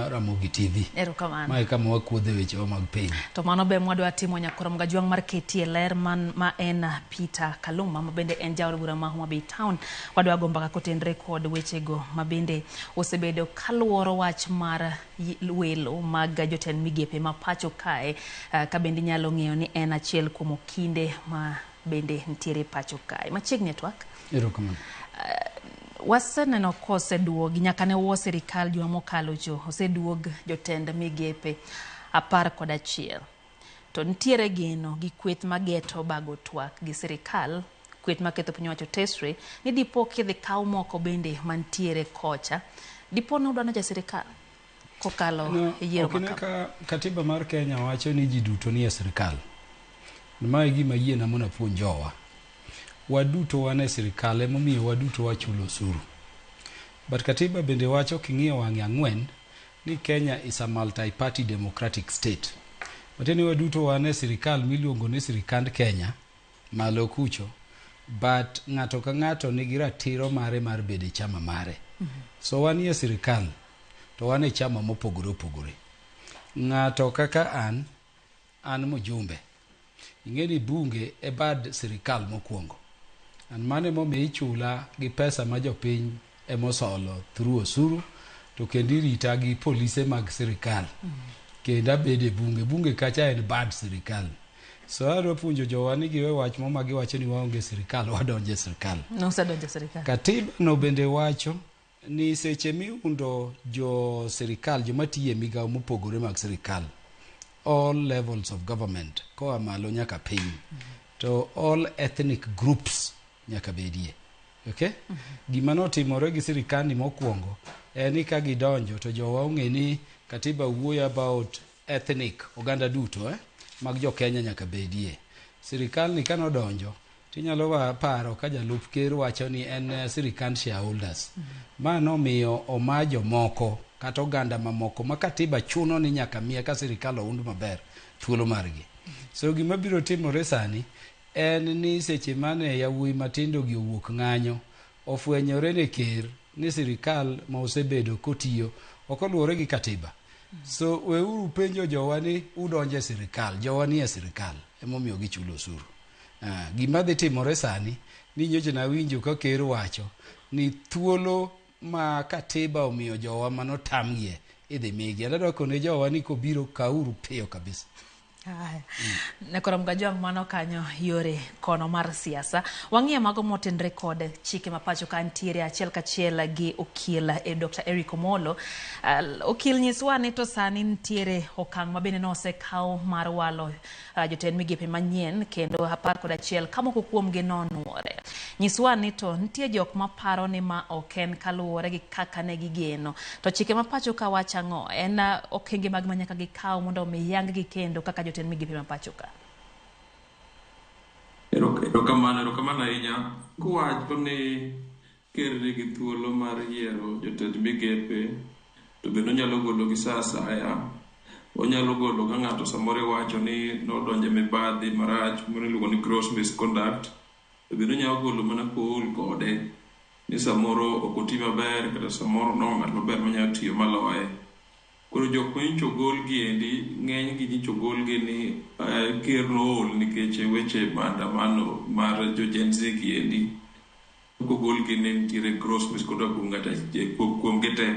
Ramogi TV. Erokamano. Mae kama wakuodhe wechewa mag piny. To mano be mwadwa timo nyakwar Mgajwang' mar ketie ler man ma en Peter Kaluma ma bende en jaod bura ma Homa Bay Town. Wadwa go mbaka kotenre kod wechego ma bende osebedo kaluoro wach mar welo mag jotend migepe ma pacho kae ka bende inyalo ng'eyo ni en achiel kuom okinde ma bende nitiere pacho kae. Machiegni e twak. Erokamano. Waseneno koseduogi nyaka ne wuo sirikal juma mokalo cho oseduog jotend migepe 11 to nitiere geno gi kweth mageto bago twak gi sirikal kweth maketho piny owacho tesre ni dipo kidhi kaw moko bende mantiere kocha dipo ni udwa ja sirikal kokalo No, e yiero ok ine ma ka katiba mar Kenya wacho ni ji duto nie sirikal. Mae e gima yiena mondo apuonj jowa. Waduto wan e sirikal emomiyo waduto wachulo osuru. But katiba bende wacho king'iyo wang'e ang'wen ni Kenya is a multi-party democratic state. Matiende ni waduto wan e sirikal miluongo ni sirikand Kenya malo kucho but ng'ato ka ng'ato nigi ratiro mare mar bedo e chama mare. So wanie sirikal to wan e chama mopogore opogore. Ng'ato kaka an, an mjumbe. Ing'e ni bunge e bad sirikal mokwongo. And mano emomiyo ichula gi pesa ma jopiny emosolo through osuru to kendo irita gi polise mag sirikal. Kendo abedo e bunge. Bunge kacha en bad sirikal. So adwa puonjo jowa ni giwe wach mo ma giwacho ni waonge sirikal, wadonjo e sirikal. Nosedonjo e sirikal. Katiba no bende wacho ni seche miundo jo sirikal joma tiyo e migawo mopogore mag sirikal all levels of government koa malo nyaka piny to all ethnic groups nyaka bedie okay? Gima notimore gi sirikandi mokwongo en ni ka gidonjo to jowa ong'e ni katiba wuoyo about ethnic oganda duto mag jo Kenya nyaka bedie. Sirikal ni kanodonjo tinyalo paro ka jalup ker wacho ni en sirikand shareholders. Ma nomiyo oma jomoko kata oganda mamoko ma katiba chuno ni nyaka miye ka sirikal ound maber thuolo margi. So gima biro timore sani en ni seche mane yawuoyi matindo gi owuok ng'anyo ofwenyore ne ker ni sirikal ma osebedo kotiyo ok oluwore gi katiba. So weuru penjo jowa ni udonjo e sirikal, jowa ni e sirikal emomiyo gichulo osuru. Gima dhi timore sani ni nyocha nawinjo ka ker wacho ni thuolo ma katiba omiyo jowa manotamgie idhi migi. Adwa kone jowa ni kobiro kauru piyo kabisa. Haya. Nakorom Gajwang' mano kanyo yore kono mar siasa. Wang'iyo mago motenre kod chike ma pacho ka ntiere achiel kachiel gi okil Dr. Eric Omolo. Okil nyiswa ni to sani ntiere okang' ma bende nosekaw mar walo jotend migepe manyien kendo 11 ka moko kuomgi nonuore. Nyiswa ni to nitie jok maparo ni ma ok en kaluwore gi kaka ne gigeno. To chike ma pacho ka wacho ang'o? En okenge mag ma nyaka gikaw mondo omi yang gi kendo kaka jotend migepe ma pacho ka. Erokamano, erokamano ahinya. Kuwacho ni ker nigi thuolo mar yiero jotend migepe, to bende onyalo gologi sa asaya. Onyalo golo ka ng'ato samoro iwacho ni nodonjo e mibadhi marach moro iluongo ni gross misconduct. To bende onyalo golo mana kool kode ni samoro ok oti maber kata samoro onwang'o ng'at maber manyalo tiyo maloye. Koro jok manyocha ogol gi endi, ng'eny gi nyocha ogol gi ni ker nool nikech weche maandamano mar jo Gen Z gi endi. Kogol gi ni nitiere gross misconduct kuom ng'ato kuom gi te.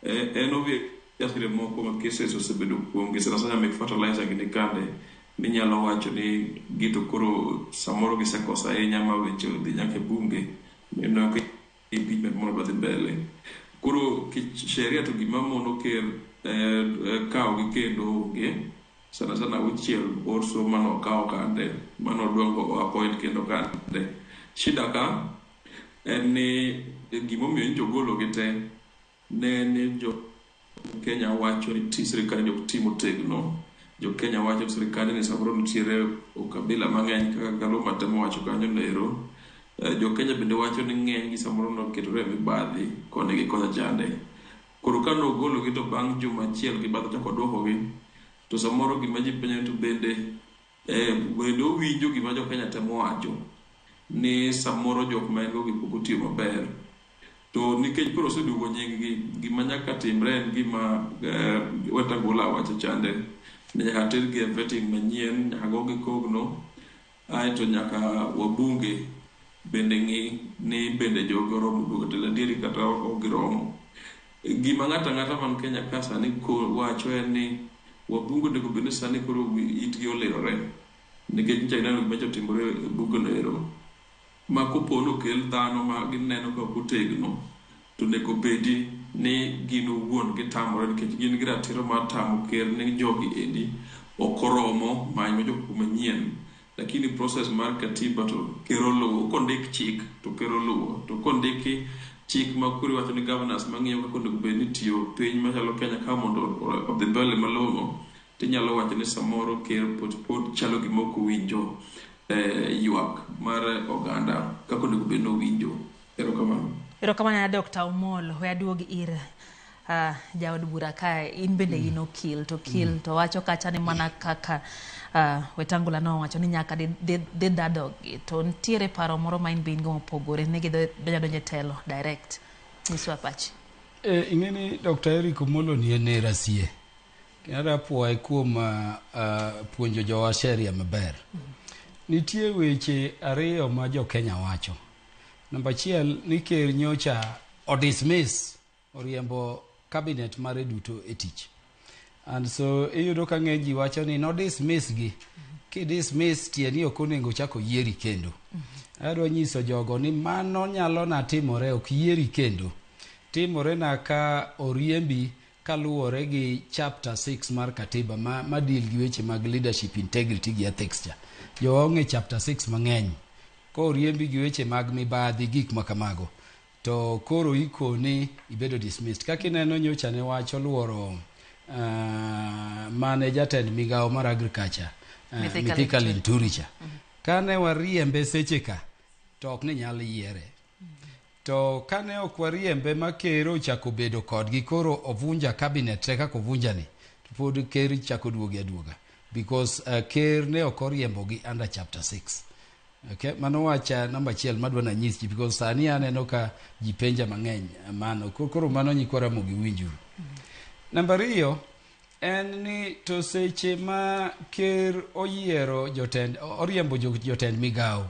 En obviously moko ma cases osebedo kuom gi sana sana mek fertilizer gi ni kande minyalo wacho ni gi to koro samoro gisekoso ahinya ma weche odhi nyaka e bunge. Mineno ka impeachment moro dwa dhi mbele. Koro sheria to gima mono ker kawo gi kendo onge. Sana sana auchiel also mano okawo kande, mano odwongo appoint kendo kande. Shida ka en ni gimomiyo nyocha ogolo gi te ne ni jo Kenya wacho ni sirikal ni ok ti motegno. Jo Kenya wacho ni sirikal ni samoro nitiere ukabila mang'eny kaka Kaluma temo wacho kanyo nero. Jo Kenya bende wacho ni ng'eny gi samoro noketore e mibadhi koni gi kocha chande. Koro ka nogologi to bang' juma achiel gi bathe ochako oduokogi, to samoro gima ji penjo to bende bende owinjo gima jo Kenya temo wacho ni samoro jok ma en go gi pok otiyo maber. To nikech koro oseduogo nying gi, gima nyaka timre en gima Wetangula wacho chande ni nyaka tergi e vetting manyien, nyaka gogi kogno, aeto nyaka wabunge bende ng'i ni bende jogi oromo duogo telo adieri kata ok giromo. Gima ng'ato ang'ata man Kenya ka sani wacho en ni wabunge onego bed ni sani koro itgi olirore nikech nyocha gineno gima nyocha otimore e bunge no ero. Ma kopo ni okel dhano ma gineno ka ok otegno, to onego bedi ni gin owuon gitamore nikech gin gi ratiro mar tamo ker ni jogi endi ok oromo manyo jok manyien. Lakini process mar katiba to ker oluwo, kondik chik to ker oluwo, to kondiki chik ma koro iwacho ni governors mang'iyo kaka onego bed ni tiyo piny machalo Kenya ka mondo odhi mbele malong'o, tinyalo wacho ni samoro ker pod chalo gima ok owinjo ywak mar oganda kaka onego bed ni owinjo. Erokamano. Erokamano Dr. Omolo, we aduog ir jaod bura ka in bende in okil to okil to wacho kacha ni mana kaka Wetangula nowacho ni nyaka dhi dhadogi to nitiere paro moro ma in be in go mopogore ni gidonjo donjo e telo direct. Nyiswa pachi. Ing'e ni Dr. Eric Omolo ni en nera sie. Kendo apuoye kuom puonjo jowa sheria maber. Nitie weche ariyo ma jo Kenya wacho. Namba achiel ni ker nyocha o dismiss oriembo cabinet mare duto e tich. And so iyudo ka ng'eny ji wacho ni no dismiss gi. Ki dismiss tie ni ok onego chak oyieri kendo. Adwa nyiso jogo ni mano nyalo na timore ok yieri kendo. Timore na ka oriembi kaluwore gi chapter 6 mar katiba ma deal gi weche mag leadership integrity gi ethics cha. Jowa ong'e chapter 6 mang'eny. Koriembi gi weche mag mibadhi gik ma kamago. To koro ikoni ibedo dismissed. Kaka ineno nyocha ne wach oluoro mane jatend migawo mar agriculture Mithika Linturi cha. Kane wariembe seche ka to ok ni nyal yiere. To kane ok wariembe ma ker ochako bedo kodgi koro ovunja cabinet te kaka ovunja ni to pod ker chako duoge aduoga because ker ne ok oriembogi under chapter 6. Okay, mano wach namba achiel madwa nanyis ji because sani aneno ka ji penja mang'eny mano koro mano nyikwa Ramogi winjuru. Namba ariyo en ni to seche ma ker oyiero jotend oriembo jotend migawo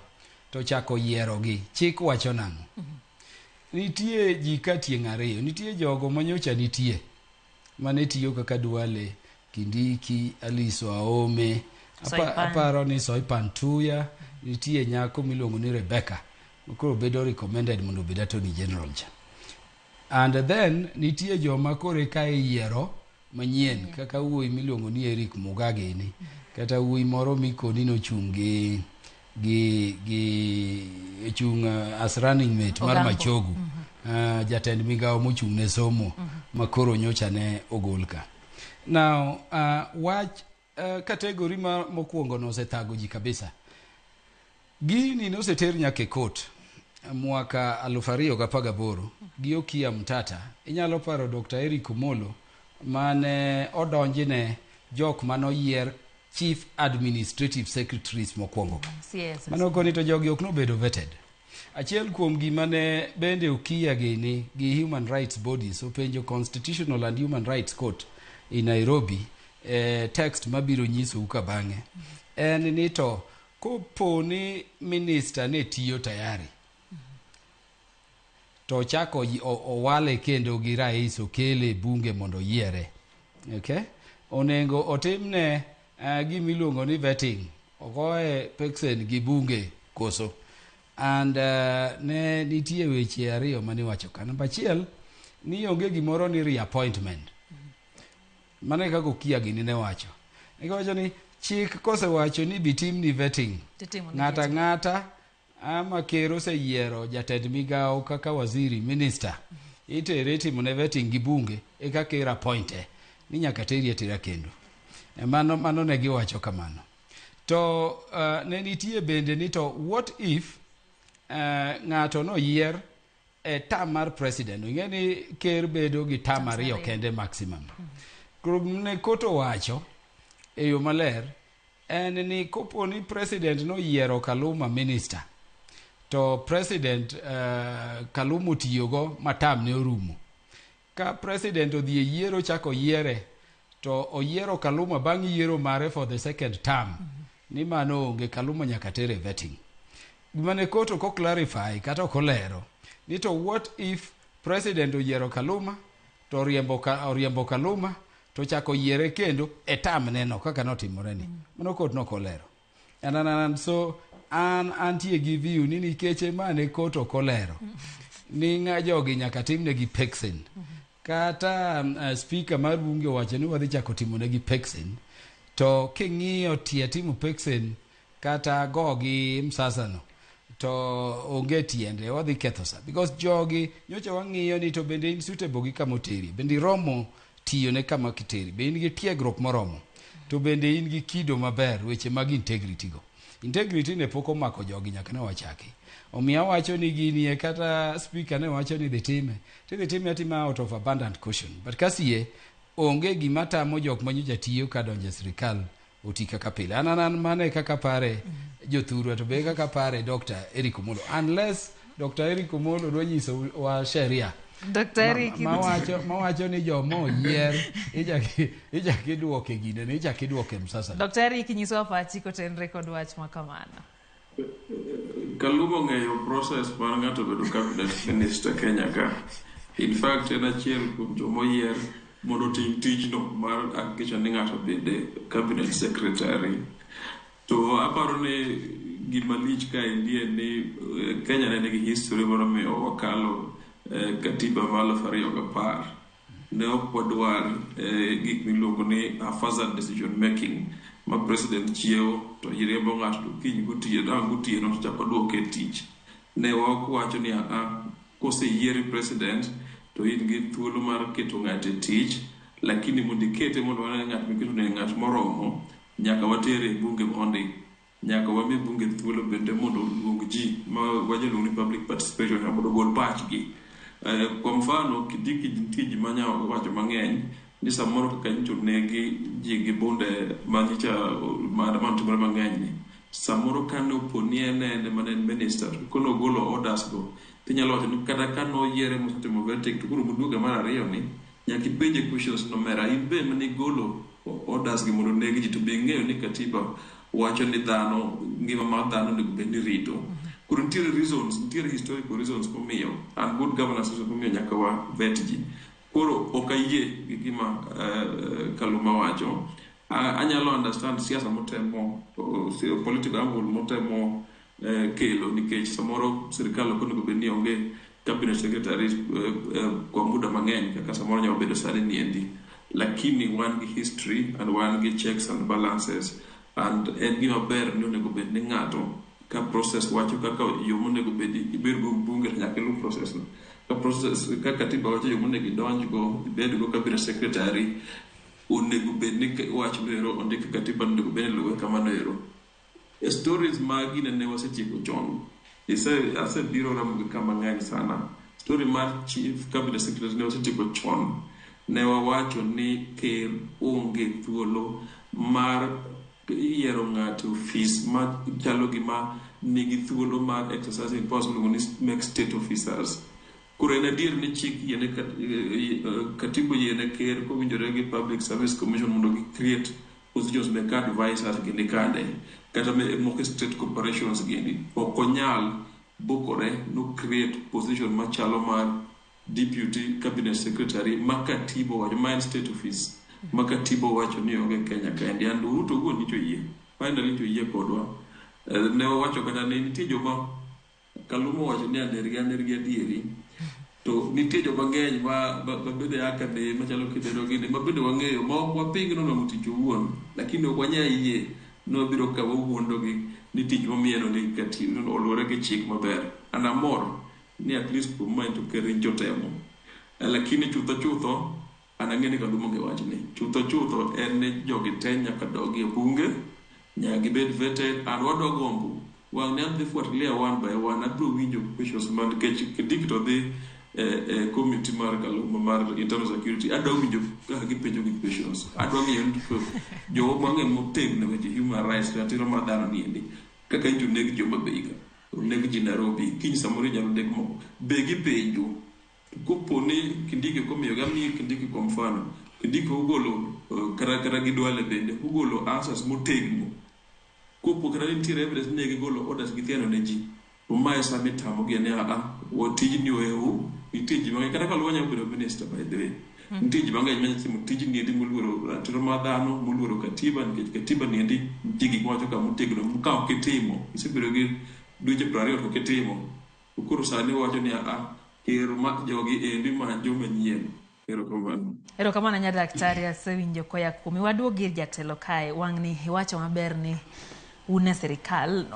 to chako yierogi chik wacho nang'o? Nitie ji ka tieng' ariyo, nitie jogo manyocha nitie mane tiyo kaka Duale Kindiki, Alice Aome, Soipan. aparo ni Soipan Tuya, nitie nyako miluongo ni Rebecca koro bedo recommended mondo obed Attorney General cha. And then nitie joma koro eka iyiero manyien kaka wuoyi miluongo ni Eric Muga gini kata wuoyi moro mikoni nochung' gi gi gi ochung' as running mate mar Ogambo. Machogu jatend migawo mochung' ne somo ma koro nyocha ne ogol ka. Now wach category ma mokwongo no osethago ji kabisa. Gini noseter nyaka e court mwaka 2018 gi Okiya Mtata. Inyalo paro Dr. Eric Omolo mane odonjne jok manoyier Chief Administrative Secretaries mokwongo ka. Yes. Mano koni to jogi ok nobedo vetted. Achiel kuom gima ne bende Okiya gini gi Human Rights Bodies openjo Constitutional and Human Rights Court in Nairobi text mabiro nyisou ka bang'e en ni to kopo ni minister ne tiyo tayari to chako owale kendo gi rais okele e bunge mondo oyiere, okay? Onego otimne gimiluongo ni vetting, ogoye peksen gi bunge koso. And ne nitie weche ariyo maniwacho ka. Namba achiel, ni onge gimoro ni reappointment. Mano e kaka Okiya gini ne wacho. Giwacho ni chik kosewacho ni bitimni vetting, Titimo ne ng'ata vetting. Ng'ata ama ker oseyiero jatend migawo kaka waziri minister itere itimo ne vetting gi bunge eka ker appointe ni nyaka teri atera kendo. Mano ne giwacho kamano. To ne nitie bende ni to what if ng'ato noyier e term mar president. Ing'e ni ker bedo gi term ariyo kende maximum. Koro ne court owacho e yo maler en ni kopo ni president noyiero Kaluma minister to president Kaluma otiyogo ma term ne orumo. Ka president odhi e yiero chako yiere to oyiero Kaluma bang' yiero mare for the second term ni mano onge Kaluma nyaka tere vetting. Gima ne court ok clarify kata ok olero ni to what if president oyiero Kaluma to oriembo Kaluma to chako yiere kendo e term neno kaka notimore ni. Mano court nok olero. And so an antie gi view ni nikech mane court ok olero ni ng'a jogi nyaka timnegi peksen. Kata speaker mar bunge owacho ni wadhi chako timonegi peksen to king'iyo tie timo peksen kata go gi msasa no to onge tiende wadhi ketho sa because jogi nyocha wang'iyo ni to bende in suitable gi kama oteri bende iromo tiyo ne kama kiteri be in gi tiegruok moromo to bende in gi kido maber weche mag integrity go integrity ne pok omako jogi nyaka ne wachaki omiyo awacho ni gini e kata speaker ne wacho ni dhi time tidhi time atima out of abundant caution but kasie onge gima tamo jok manyocha tiyo ka donjo e sirikal oti kaka pile an mano e kaka pare jothurwa to be e kaka pare Dr. Eric Omolo unless Dr. Eric Omolo dwa nyiso wa sheria Dr. Eric mawacho ni joma oyier ichak iduoke gine ichak iduoke msasa. Dr. Eric nyisowa pachi kotenre kod wach ma kamano. Kaluma ong'eyo process mar ng'ato bedo cabinet minister Kenya ka. In fact, en achiel kuom joma oyier mondo otim tijno mar hakikisha ni ng'ato bede cabinet secretary. To aparo ni gima lich kaendi en ni Kenya ne nigi history moro miyo wakalo katiba mar 2010. Ne ok wadwar gik miluongo ni haphazard decision making ma president chiewo to riembo ng'ato to kiny gotieno ang' gotieno to chako duoke e tich. Ne ok wacho ni aa koseyieri president to in gi thuolo mar keto ng'ato e tich lakini mondo ikete mondo wane ng'at miketo ne ng'at moromo nyaka watere e bunge mondi nyaka wami bunge thuolo bende mondo oluong ji ma wajaluongo ni public participation mondo ogol pachgi. Kwa mfano Kindiki nitie ji manya wacho mang'eny ni samoro kaka nyocha onegi ji gi bunde manyicha maandamano timore mang'eny ni samoro kane opo ni en ene mane en minister to kono ogolo orders go tinyalo wacho ni kata kanoyiere mosetimo vetting to koro moduoge mar ariyo ni nyaka ipenje questions nomera in be mane igolo orders gi mondo oneg ji to be ing'eyo ni katiba wacho ni dhano ngima mar dhano onego bed ni rito. Koro nitiere reasons, nitiere historical reasons momiyo and good governance reasons momiyo nyaka wa vet ji. Koro ok ayie gi gima Kaluma wacho. Anyalo understand siasa motemo, political angle motemo kelo, nikech samoro sirikal ok onego bed ni onge cabinet secretary kwa muda mang'eny kaka samoro nyalo bedo sani niendi. Lakini wan gi history and wan gi checks and balances, and en gima ber ni onego bed ni ng'ato ka process wacho kaka yo monego bed ibed go bunge to nyaka iluw process no. Ka process ka katiba wacho yo monego idonjgo ibed go cabinet secretary, onego bed ni wach no ero ondik e katiba, onego bed ni iluwe kamano ero. E stories mag gine ne wasetieko chon. Asebiro Ramogi ka mang'eny sana. Story mar chief cabinet secretary ne wasetieko chon. Ne wawacho ni ker onge thuolo mar yiero ng'ato ofis ma chalo gima nigi thuolo mar exercising powers miluongo ni make state officers. Koro en adier ni chik yiene katiba oyiene ker kowinjore gi Public Service Commission mondo gi create positions mek advisors gini kande kata moko state corporations gini ok onyal bukore no create position machalo mar deputy cabinet secretary ma katiba owacho ma en state office ma katiba owacho ni onge Kenya kaendi. And Ruto owuon nyicha oyie, finally nyicha oyie kodwa. Ne wawacho kata ni nitie joma Kaluma owacho ni anergi anergi adieri, to nitie joma ng'eny ma bende aka ne machalo Kidero gini ma bende wang'eyo ma ok waping nonwang'o tich owuon, lakini ok wanyal yie ni wabiro ka wawuondogi ni tich momiyeno ni katiba oluwore gi chik maber. And amor ni at least kuom mae to ker nyicha otemo. Lakini chutho chutho an ang'e ni Kaluma onge wachni. Chutho chutho en ni jogi te nyaka dogi e bunge, nyaka gibed vetted, and wadwa gombo wang' ni adhi fuatilia one by one, abiro winjo questions ma nikech Kindiki to dhi e committee mar Kaluma mar internal security, adwa winjo kaka gipenjo gi questions, adwa ng'eyo ni to jogo mang'e motegno e weche human rights, ratiro mar dhano niendi, kaka nyicha oneg ji Homa Bay ka, oneg ji Nairobi, kiny samoro inyalo neg moko, be gipenjo kopo ni Kindiki ok omiyogi, amiyi Kindiki kwa mfano, Kindiki ogolo kata gi Duale bende ogolo answers motegno, kopo kata nitiere evidence ni ne gigolo orders githiano ne ji, to mae sama itamogi ni aa tijni ohewu, nitie ji mang'eny kata Kaluma nyalo bedo minister by the way, nitie ji mang'eny manyalo timo tijni endi moluoro ratiro mar dhano, moluoro katiba, nikech katiba ni endi nitie gik mawacho ka motegno ka ok itimo, isebedo gi dweche 20 to ok itimo, koro sani wacho ni aa ker mak jogi endi ma joma nyien. Erokamano. Erokamano nya daktari, asewinjo koya kuomi. Waduog ir jatelo kae, wang'ni iwacho maber ni un e sirikal.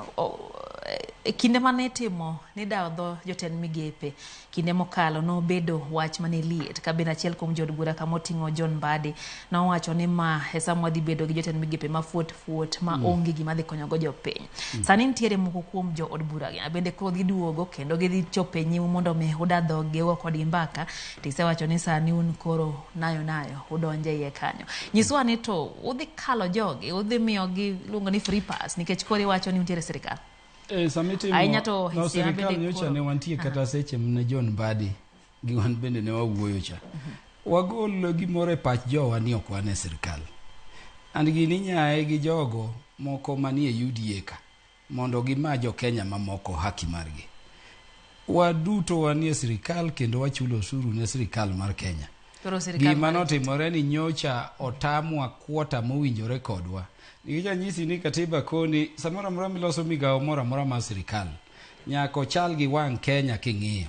E kinde mane itimo nidawo dho jotend migepe, kinde mokalo nobedo wach mane liet ka bende achiel kuom jood bura kamoting'o John Mbadi nowacho ni ma e sama wadhi bedo gi jotend migepe ma fuot fuot ma onge gima dhi konyogo jopiny. Sani nitiere moko kuom jood bura gi bende koro dhi duogo kendo gidhi chopo e nyimu mondo mi uda dhog-gi ugo kodgi mbaka, tisewacho ni sani un koro nayo nayo udonjo e iye kanyo. Nyiswa ni to udhi kalo jogi, udhi miyogi iluongo ni free pass nikech koro iwacho ni untiere e sirikal. Sama itimo Ahinya to no, hisia sirikal bende nyocha koro ne wantie kata seche mane John Mbadi gi wan bende ne wawuoyo cha. Wagol gimoro e pach jowa ni ok wan e sirikal. And gini inyaye gi jogo moko manie UDA ka mondo gima jo Kenya mamoko haki margi. Waduto wanie sirikal kendo wachulo osuru ne sirikal mar Kenya. Koro sirikal Gima mar notimore ni nyocha otamwa kwota mowinjore kodwa. Nikech anyisi ni katiba koni samoro amora miloso migawo moro amora mar sirikal, nyaka ochal gi wang' Kenya king'iyo.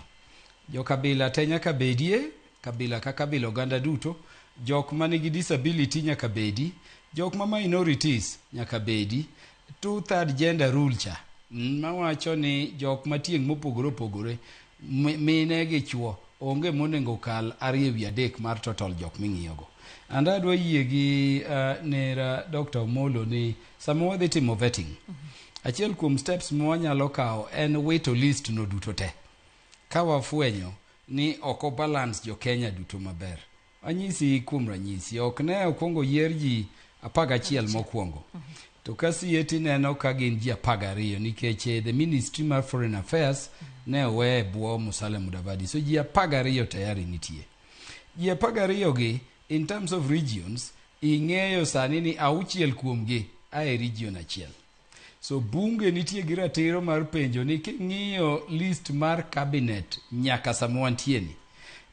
Jokabila te nyaka bedie, kabila ka kabila oganda duto, jok manigi disability nyaka bedi, jok ma minorities nyaka bedi, 2/3 gender rule cha, mawacho ni jok matieng' mopogore opogore, mine gi chuo, onge monego kal 2/3 mar total jok ming'iyogo. And adwa yie gi nera Dr. Omolo ni sama wadhi timo vetting, achiel kuom steps ma wanyalo kawo en wito list no duto te. Ka wafwenyo ni ok o balance jo Kenya duto maber. Anyisi kuom ranyisi, ok ne okwongo yier ji 11 mokwongo. To ka sie tineno ka gin ji 12 nikech the Ministry mar Foreign Affairs ne owe e bwo Musalia Mudavadi. So ji 12 tayari nitie. Ji 12 gi, in terms of regions, ing'eyo sani ni 6 kuomgi a e region achiel. So bunge nitie gi ratiro mar penjo ni king'iyo list mar cabinet nyaka sama wantie ni,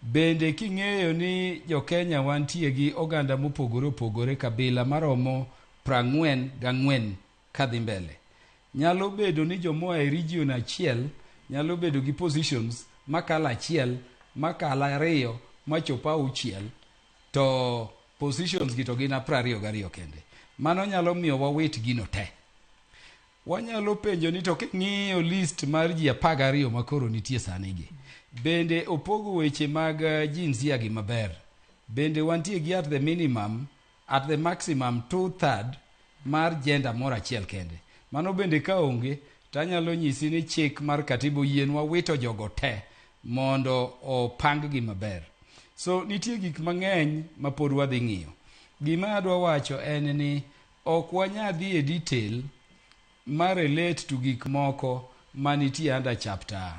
Bende king'eyo ni jo-Kenya wantie gi oganda mopogore opogore kabila maromo 44 kadhi mbele. Nyalo bedo ni jomoa e region achiel nyalo bedo gi positions makalo achiel, makalo ariyo, machop auchiel to positions gi to gin 22 kende. Mano nyalo miyo wawit gino te. Wanyalo penjo ni to king'iyo list mar ji 12 makoro nitie sani gi, bende opogo weche mag jinsia gi maber? Bende wantie gi at the minimum, at the maximum 2/3 mar gender moro achiel kende. Mano bende ka onge, to anyalo nyisi ni chik mar katiba oyienwa wito jogo te mondo opang gi maber. So nitie gik mang'eny ma pod wadhi ng'iyo. Gima adwa wacho en ni ok wanyal dhi e detail ma relate to gik moko manitie under chapter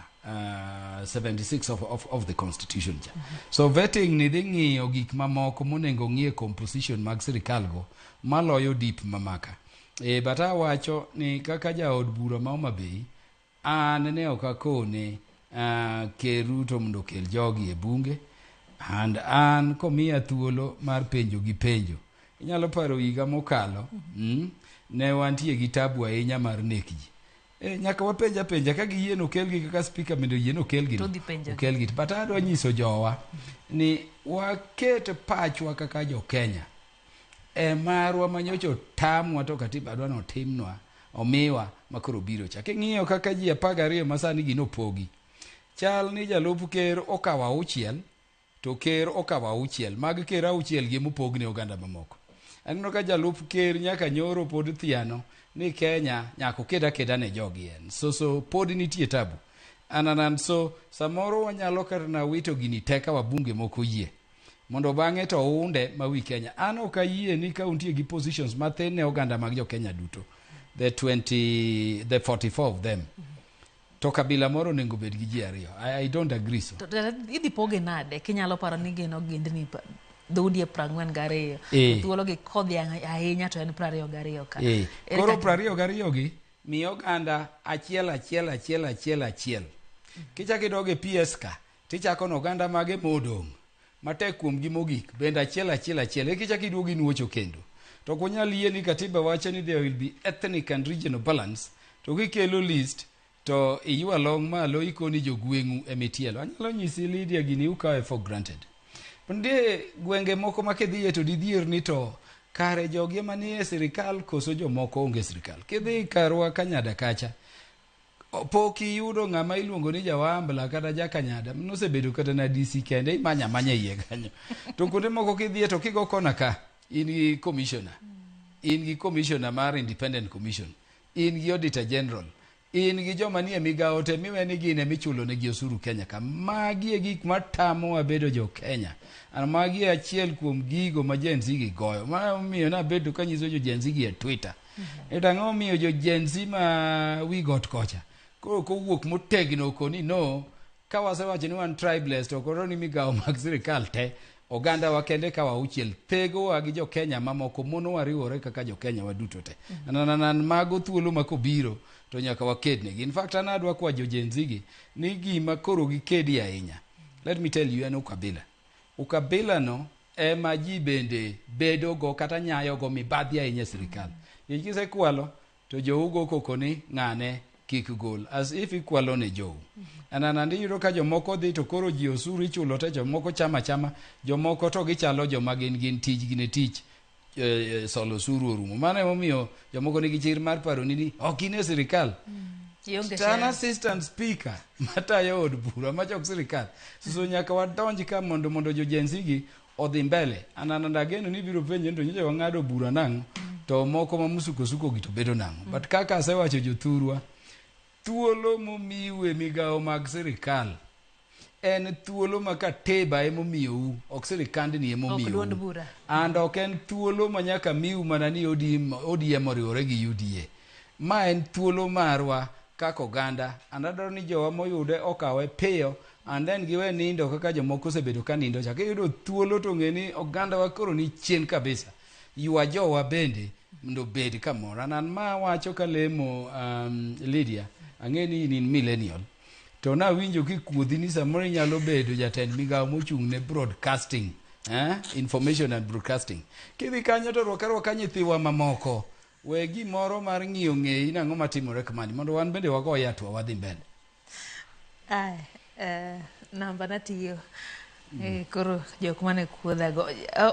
76 of the constitution cha. So vetting ni dhi ng'iyo gik mamoko monego ng'i e composition mag sirikal go maloyo deep mamaka. But awacho ni kaka jaod bura ma Homa Bay, an ne ok akone Ker Ruto mondo okel jogi e bunge, and an komiya thuolo mar penjo gi penjo. Inyalo paro higa mokalo, ne wantie gi tabu ahinya mar nek ji. Nyaka wapenj apenja ka giyie nokelgi kaka speaker bende oyie nokelgi no. To dhi penjo. Okelgi. But adwa nyiso jowa ni waket pachwa kaka jo Kenya e marwa manyocha otamwa to katiba dwa notimnwa omiwa makoro biro cha. King'iyo kaka ji 12 masani gi nopogi, chal ni jalup ker okawo auchiel to ker okawo auchiel, mag ker auchiel gi mopog ne oganda mamoko. Aneno ka jalup ker nyaka nyoro pod thiano ni Kenya nyaka oked akeda ne jogi en. So pod nitie tabu. Ananan so samoro wanyalo kata na wito gini te ka wabunge moko oyie. Mondo bang'e to ounde ma wi Kenya. An ok ayie ni ka untie gi positions mathin ne oganda mag jo Kenya duto. The 20, the 44 of them. To kabila moro onego bed gi ji ariyo. I don't agree so. To idhi poge nade? Kinyalo paro ni gin ogendni dhoudi 42. Thuolo gi kodhi ahinya to en 22 ka. Koro 22 gi mi oganda achiel achiel achiel achiel achiel. Kichako idog e PS ka, tichako no oganda mage modong'. Matek kuom gi mogik, bende achiel achiel achiel. Eka ichako iduogo inuocho kendo. To ok wanyal yie ni katiba wacho ni there will be ethnic and regional balance. To kikelo list, to iywa long malo ikoni jogweng'u emitielo. Anyalo nyisi Lydia gini ukawe for granted. Nitie gwenge moko ma kidhiye to didhier ni to kare jogi ema nie sirikal koso jomoko onge sirikal. Kidhi karwa Kanyada kacha, pok iyudo ng'ama iluongo ni Jawambla kata Jakanyada, nosebedo kata na DC kende, imanya amanya iye kanyo. To kuonde moko kidhiye to kigo kona ka, in gi commissioner. In gi commissioner mar Independent Commission. In gi Auditor General. In gi joma nie migawo te miwe ni gin emichulo negi osuru Kenya ka. Magi e gik matamowa bedo jo Kenya. And magi e achiel kuom gigo ma Gen Z gi goyo. Mano omiyo nabedo kanyiso jo Gen Z gi e Twitter. E to ang'o momiyo jo Gen Z ma wi got kocha koro kowuok motegno koni no ka wasewacho ni wan tribeless to koro ni migawo mag sirikal te oganda wa kende ka wauchiel thegowa gi jo Kenya mamoko mono wariwore kaka jo Kenya waduto te. Nan mago thuolo ma kobiro to nyaka waked negi. In fact an adwa kwa jo Gen Z gi ni gima koro gikedi ahinya. Let me tell you en ukabila. Ukabila no ema ji bende bedo go kata nyayo go mibadhi ahinya e sirikal. Nikech kisekwalo to jou go koko ni ng'ane kik gol as if ikwalo ne jou. Anana iyudo ka jomoko dhi to koro ji osuru ichulo te jomoko chama chama jomoko to gichalo joma gin tijgi ne tich solo osuru orumo. Mano emomiyo jomoko nigi chir mar paro ni ok in e sirikal. An assistant speaker matayo od bura machok sirikal. So nyaka wadonj ka mondo jo Gen Z gi odhi mbele. Anana ageno ni biro penjo to nyocha wang'ado bura nang'o to moko ma musukosuko gi to bedo nang'o. But kaka asewacho jothurwa, thuolo momiu e migawo mag sirikal en thuolo ma katiba emomiyou, ok sirikandni emomiyou. And ok en thuolo ma nyaka miu mana ni ODM oriwore gi UDA. Ma en thuolo marwa kaka oganda, and adwaro ni jowa moyude okawe piyo and then giwe nindo kaka jomoko osebedo ka nindo cha. Kiyudo thuolo to ng'e ni oganda wa koro ni chien kabisa. Ywa jowa bende mondo obed kamoro. An ma wacho kalemo Lydia, ang'e ni in millennial. To nawinjo kikuodhi ni samoro inyalo bedo jatend migawo mochung' ne broadcasting, information and broadcasting. Kidhi kanyo to rwak arwaka nyithiwa mamoko. We gimoro mar ng'iyo ng'eyi nang'o matimore kamani mondo wan bende wago yatwa wadhi mbele. Ai, namba natiyo. Koro jok mane kuodhago.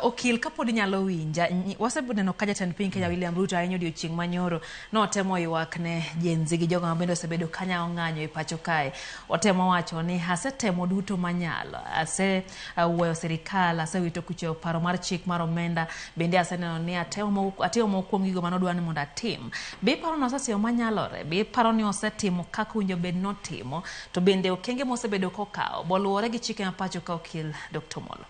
Okil kapod inyalo winja, waseneno ka jatend piny Kenya William Ruto ahinya odiochieng' manyoro notemo ywak ne Gen Z gi jogo mabende osebedo kanyawo ng'anyo e pacho kae. Otemo wacho ni asetemo duto manyalo, ase wuoyo sirikal, asewito kucho paro mar chik mar omenda, bende aseneno ni atemo moko kuom gigo manodwa ni mondo atim. Be iparo ni osetimo manyalore? Be iparo ni osetimo kaka owinjo bed notimo? To bende okenge mosebedo kokawo boluwore gi chike ma pacho ka okil Dr. Omolo?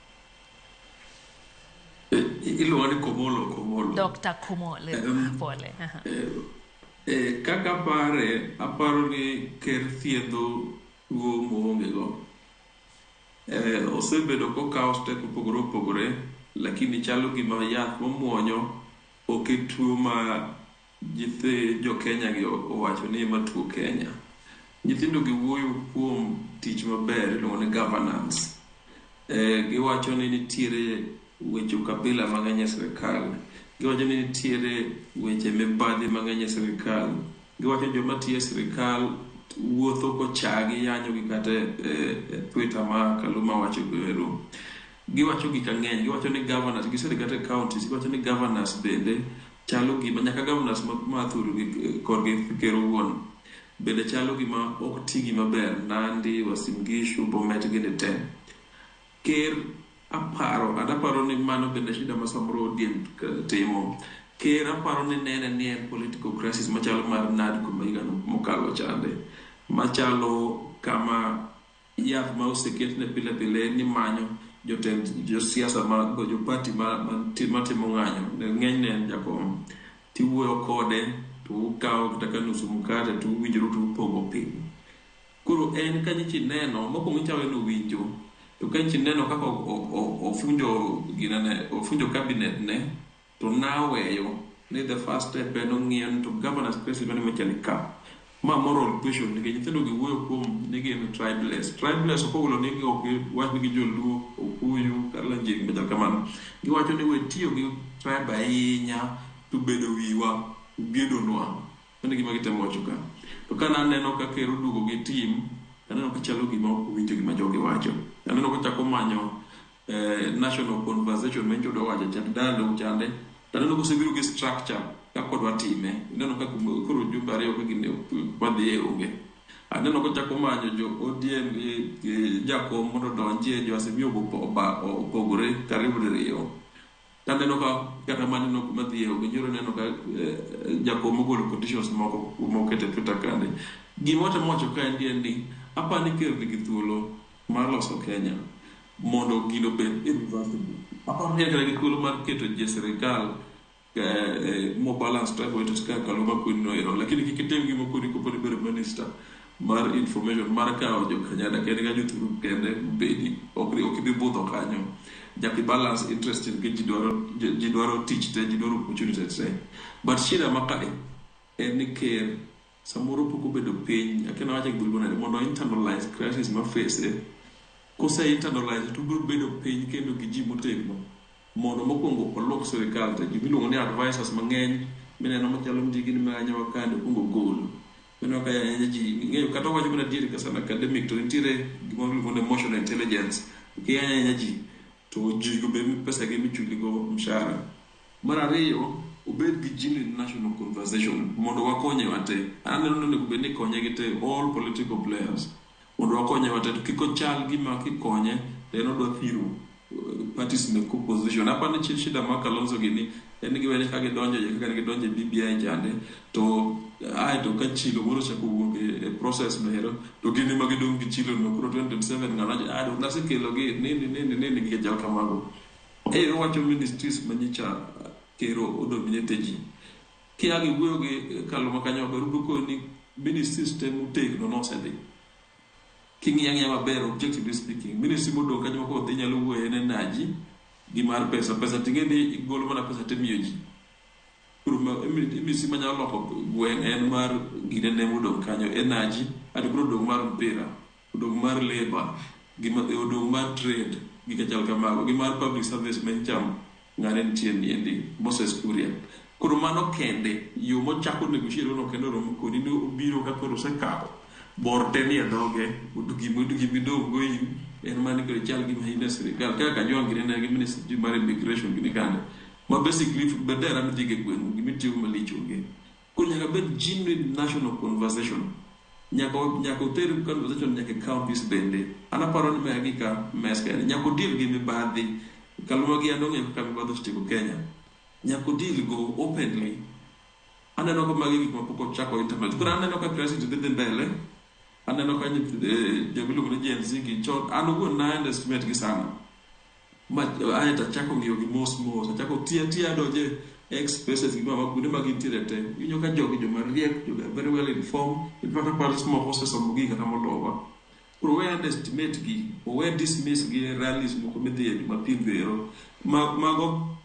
Iluonga ni Komolo, Komolo. Dr. Komolo, pole. Kaka apare, aparo ni ker thiedho tuo moonge go. Osebedo kokawo step mopogore opogore, lakini chalo gima yath momuonyo ok e tuo ma nyithi jo Kenya gi owacho ni ema tuo Kenya. Nyithindo gi wuoyo kuom tich maber iluongo ni governance. Giwacho ni nitiere weche ukabila mang'eny e sirikal. Giwacho ni nitiere weche mibadhi mang'eny e sirikal. Giwacho joma tiyo e sirikal wuotho kochagi yanyogi kata e Twitter ma Kaluma wacho ero. Giwacho gik mang'eny. Giwacho ni governors, gisebedo kata e counties, giwacho ni governors bende chalo gima nyaka governors ma thuru gi korgi ker owuon bende chalo gima ok tigi maber. Nandi, Uasin Gishu, Bomet gini te. Ker aparo, and aparo ni mano bende shida ma samoro ODM timo. Ker aparo ni nene ni en political crisis machalo mar NADCO ma higa mokalo chande. Machalo kama yath ma oseketne pile pile ni manyo jotend josiasa ma jo party matimo ng'anyo. Ng'enyne en jakom. Tiwuoyo kode to ukawo kata ka nusu mkate to uwinjoru to upogo piny. Koro en ka nyichi neno, mokwongo ichawe ni owinjo. To ka nyichi neno kaka ofunjo ginene, ofunjo cabinet ne, to naweyo ni the first step en ong'iyo ni to governors president mane machali ka. Ma moral question nikech nyithindo gi wuoyo kuom ni gin tribeless. Tribeless ok ogolo ni ok wach ni gi joluo, okuyu, kalenjin machal kamano. Giwacho ni we tiyo gi tribe ahinya to bedo wiwa, gedonwa. Mano e gima gitemo wacho ka. To ka naneno ka ker oduogo gi team, aneno ka chalo gima ok owinjo gima jogi wacho. Aneno kochako manyo national conversation ma nyocha owacho cha dialogue chande. To aneno kosebiro gi structure kaka odwa time. Ineno ka koro jumbe ariyo ka gini wadhiye onge. Aneno kochako manyo jo ODM gi jakom mondo odonjie, jo Azimio opogore karibu diriyo. Taneno ka kata maneno kuma dhiye onge. Nyoro neno ka jakom ogolo conditions moko moketo e Twitter kande. Gima watemo wacho ka en ni aparo ni ker nigi thuolo mar loso Kenya mondo gino obed irreversible. Aparo ni en kata gi thuolo mar keto ji e sirikal mo balance tribal interest kaka Kaluma Queen no ero. Lakini kik itim gima koni koponi bedo minister mar information mar kawo jo Kanyada kende ka jothuru kende bedi ok ibi budho kanyo. Nyaka i balance interest nikech ji dwaro tich te, ji dwaro opportunity te. But shida ma kae en ni ker samoro pok obedo piny, akia nawache gi dholuo nade, mondo internalize crisis ma face. Kose internalize to obiro bedo piny kendo gi ji motegno mondo mokwongo olok sirikal te. Gimiluongo ni advisors mang'eny mineno machalo ndigi ni manyowa kande okwongo ogol. Mineno ka ji ing'eyo kata wawacho mana adieri kaka an academic to nitiere gimoro miluongo ni emotional intelligence. Kiyanyo ayanya ji to ji go be pesa gi michuli go mshahara. Mar ariyo, obed gi genuine national conversation mondo wakonye wate. Aneno ni onego bed ni ikonye gi te all political players mondo wakonye wate to kik ochal gima kikonye to en odwa thiro parties mek opposition. Aparo ni shida mar Kalonzo gini en ni giwene ka gidonjo e kaka ne gidonjo e BBI chande to ae to ka chilo moro ochako wuok e process no ero to gin ema gidong' gi chilo no koro 2027 ng'ano wacho ah dong nasekelo gi nini nini nini gik chal kamago. Owacho ministries manyicha ker odominate ji. Kia giwuoyo gi Kaluma kanyo maber ubiro koni ni ministries te motegno nosedhi. King'iyo ang'iya maber objectively speaking, ministry modong' kanyo ma kodhi nyalo wuoyo en energy gi mar pesa. Pesa ting'e ni igolo mana pesa timiyo ji. Koro ministry manyalo loko gweng' en mar ginene modong' kanyo energy ato koro odong' mar mpira. Odong' mar labor, gi odong' mar trade, gi kachal kamago, gi mar public service mencham ng'ane nitie niendi, Moses Kuria. Koro mano kende, yo mochako negotiate no kendo romo kodi ni obiro ka koro osekawo bor te nie dhoge, gimidong' go in en mana ni koro ichal gima in e sirikal. Kaka Kajwang' gini ne gi ministry mar immigration gini kanyo. Ma basically bendera midhigo e gweng'u gimitiyogo malich onge. Koro nyaka bed genuine national conversation. Nyaka oter conversation nyaka e counties bende. An aparo ni magi ka mes kende. Nyaka odeal gi mibadhi. Kaluma gi an ong'eyo kaka mibadhi osetieko Kenya. Nyaka odeal go openly. Aneno ka magi gik mapok ochako internet. Koro aneno ka crisis dhi mbele. Aneno ka joma iluongo ni Gen Z gi chon. An owuon na underestimate gi sana. Ma aeto achako ng'iyo gi mos mos. Achako tiyo atiya adonje X spaces gi mama kuonde ma gintiere te. Iwinjo ka jogi joma riek, jogi are very well informed. In fact aparo moko osesomo gigi kata molowa. Koro we underestimate gi, owe dismiss gi e rallies moko midhiye Jumapil bero. Mago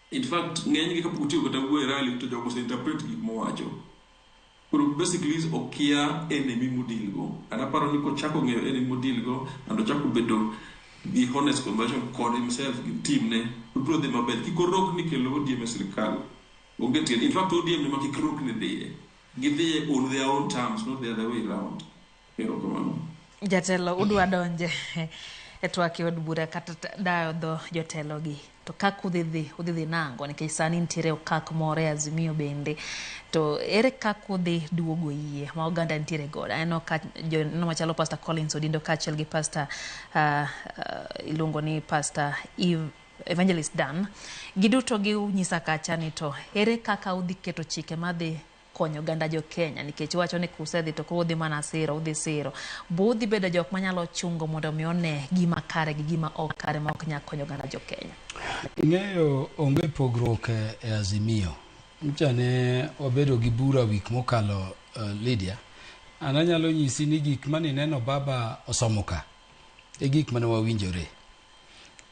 in fact ng'enygi kapok otieko kata wuoyo e rally to jogo ose interpret gik mowacho. Koro basically okia enemy modeal go. And aparo ni kochako ng'eyo enemy modeal go and ochako bedo gi honest conversation kod himself gi team ne, obiro dhi maber. Kik orokni kelo ODM e sirikal. Onge tiende. In fact ODM ema kik rokni dhiye. Gidhiye on their own terms, not the other way round. Erokamano. Jatelo udwa donje e twak e od bura kata dayo dho jotelo gi. To kaka udhi dhi, udhi dhi nango nikech sani nitiere okak moro e Azimio bende. To ere kaka udhi duogo yie ma oganda nitiere godo? Aneno ka joneno machalo Pastor Collins Odindo kaachiel gi Pastor iluongo ni Pastor Eve Evangelist Dan. Giduto ginyisa kacha ni to ere kaka udhi keto chike madhi konyo oganda jo Kenya nikech iwacho ni kusedhi to koro udhi mana siro, udhi siro. Bo udhi bedo jok manyalo chungo mondo mi one gima kare gi gima ok kare ma ok nyal konyo oganda jo Kenya. Ing'eyo onge pogruok e Azimio. Nyocha ne wabedo gi bura wik mokalo Lydia. An anyalo nyisi ni gik mane ineno baba osomo ka e gik mane wawinjore.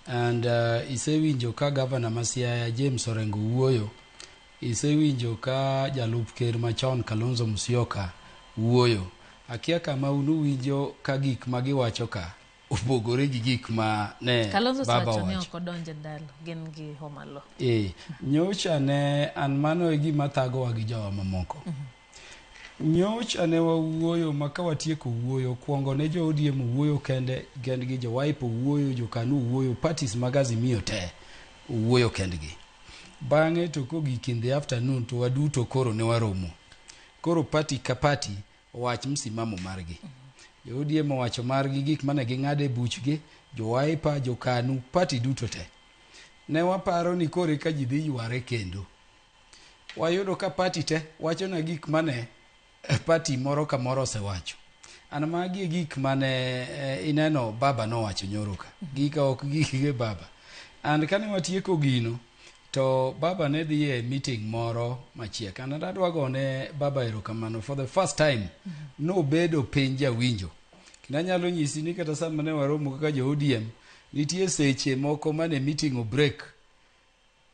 And isewinjo ka gavana ma Siaya James Orengo wuoyo. Isewinjo ka jalup ker machon Kalonzo Musyoka wuoyo. Akia kama unuwinjo ka gik ma giwacho ka opogore gi gik ma ne Kalonzo baba osewacho ni owacho. ok odonj e dalo, gin gi Homa Law. Nyocha ne an mano e gima thagowa gi jowa mamoko. Nyocha ne wawuoyo ma ka watieko wuoyo, kwongo ne jo ODM owuoyo kende kendgi, jo Wiper owuoyo, jo KANU owuoyo, parties mag Azimio te owuoyo kendgi. Bang'e to kogik in the afternoon to waduto koro ne waromo. Koro party ka party owach msimamo margi. Jo ODM owacho margi gik mane ging'ado e buchgi, jo Wiper, jo KANU, party duto te. Ne waparo ni koro eka ji dhi yware kendo. Wayudo ka party te wachona gik mane party moro ka moro osewacho. An magi e gik mane ineno baba nowacho nyoro ka. Gika ok gige baba. And kane watieko gino, to baba ne dhi e meeting moro machiek. And adwa gone baba erokamano for the first time nobedo piny jawinjo. Kendo anyalo nyisi ni kata sama ne waromo kaka jo ODM, nitie seche moko mane meeting o break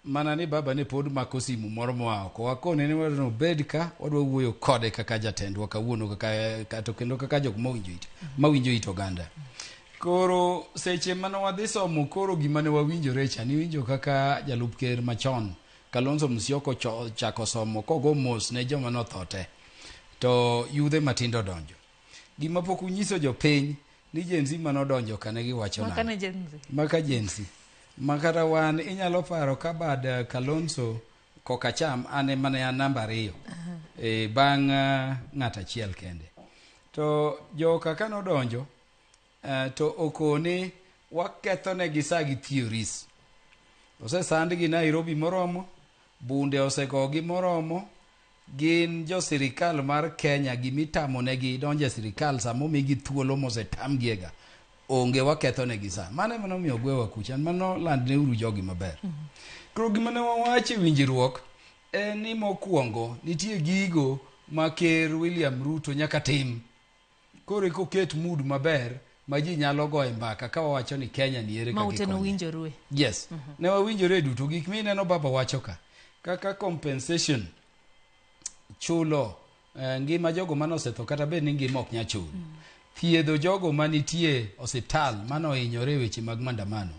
mana ni baba ne pod mako simu moro moa oko. Wakone ni wadwa obed ka, wadwa wuoyo kode kaka jatendwa kawuono kaka to kendo kaka jok mawinjo it, mawinjo it oganda. Koro seche mane wadhi somo koro gima ne wawinjore cha, niwinjo kaka jalup ker machon Kalonzo Musyoka ochako somo kogo mos ne joma notho te. To yudhe matindo donjo. Gima pok unyiso jopiny ni Gen Z manodonjo ka ne giwacho Maka nang'o? ne Gen Z. Maka Gen Z. Makata wan inyalo paro ka bad Kalonzo kokacham an ema ne an namba 2. Bang' ng'at achiel kende. To joka kanodonjo to okone wakethonegi sa gi theories. Osesandgi Nairobi moromo, bunde osegogi moromo, gin jo sirikal mar Kenya gimitamonegi donjo e sirikal sama omigi thuolo mosetamgiega. Onge wakethonegi sa. Mano ema nomiyo ogwewa kucha. Mano landneuru jogi maber. Koro gima ne wawacho e winjruok en ni mokwongo nitie gigo ma ker William Ruto nyaka tim. Koro eka oket mood maber ma ji nyalo goye mbaka ka wawacho ni Kenya ni ere Ma kaka ute ikonye. nowinjorue. Yes. Ne wawinjore duto. Gik mineno baba wacho ka. Kaka compensation chulo ngima jogo mane osetho kata bed ni ngima ok nyal chul. Thiedho jogo manitie osiptal manohinyore e weche mag maandamano.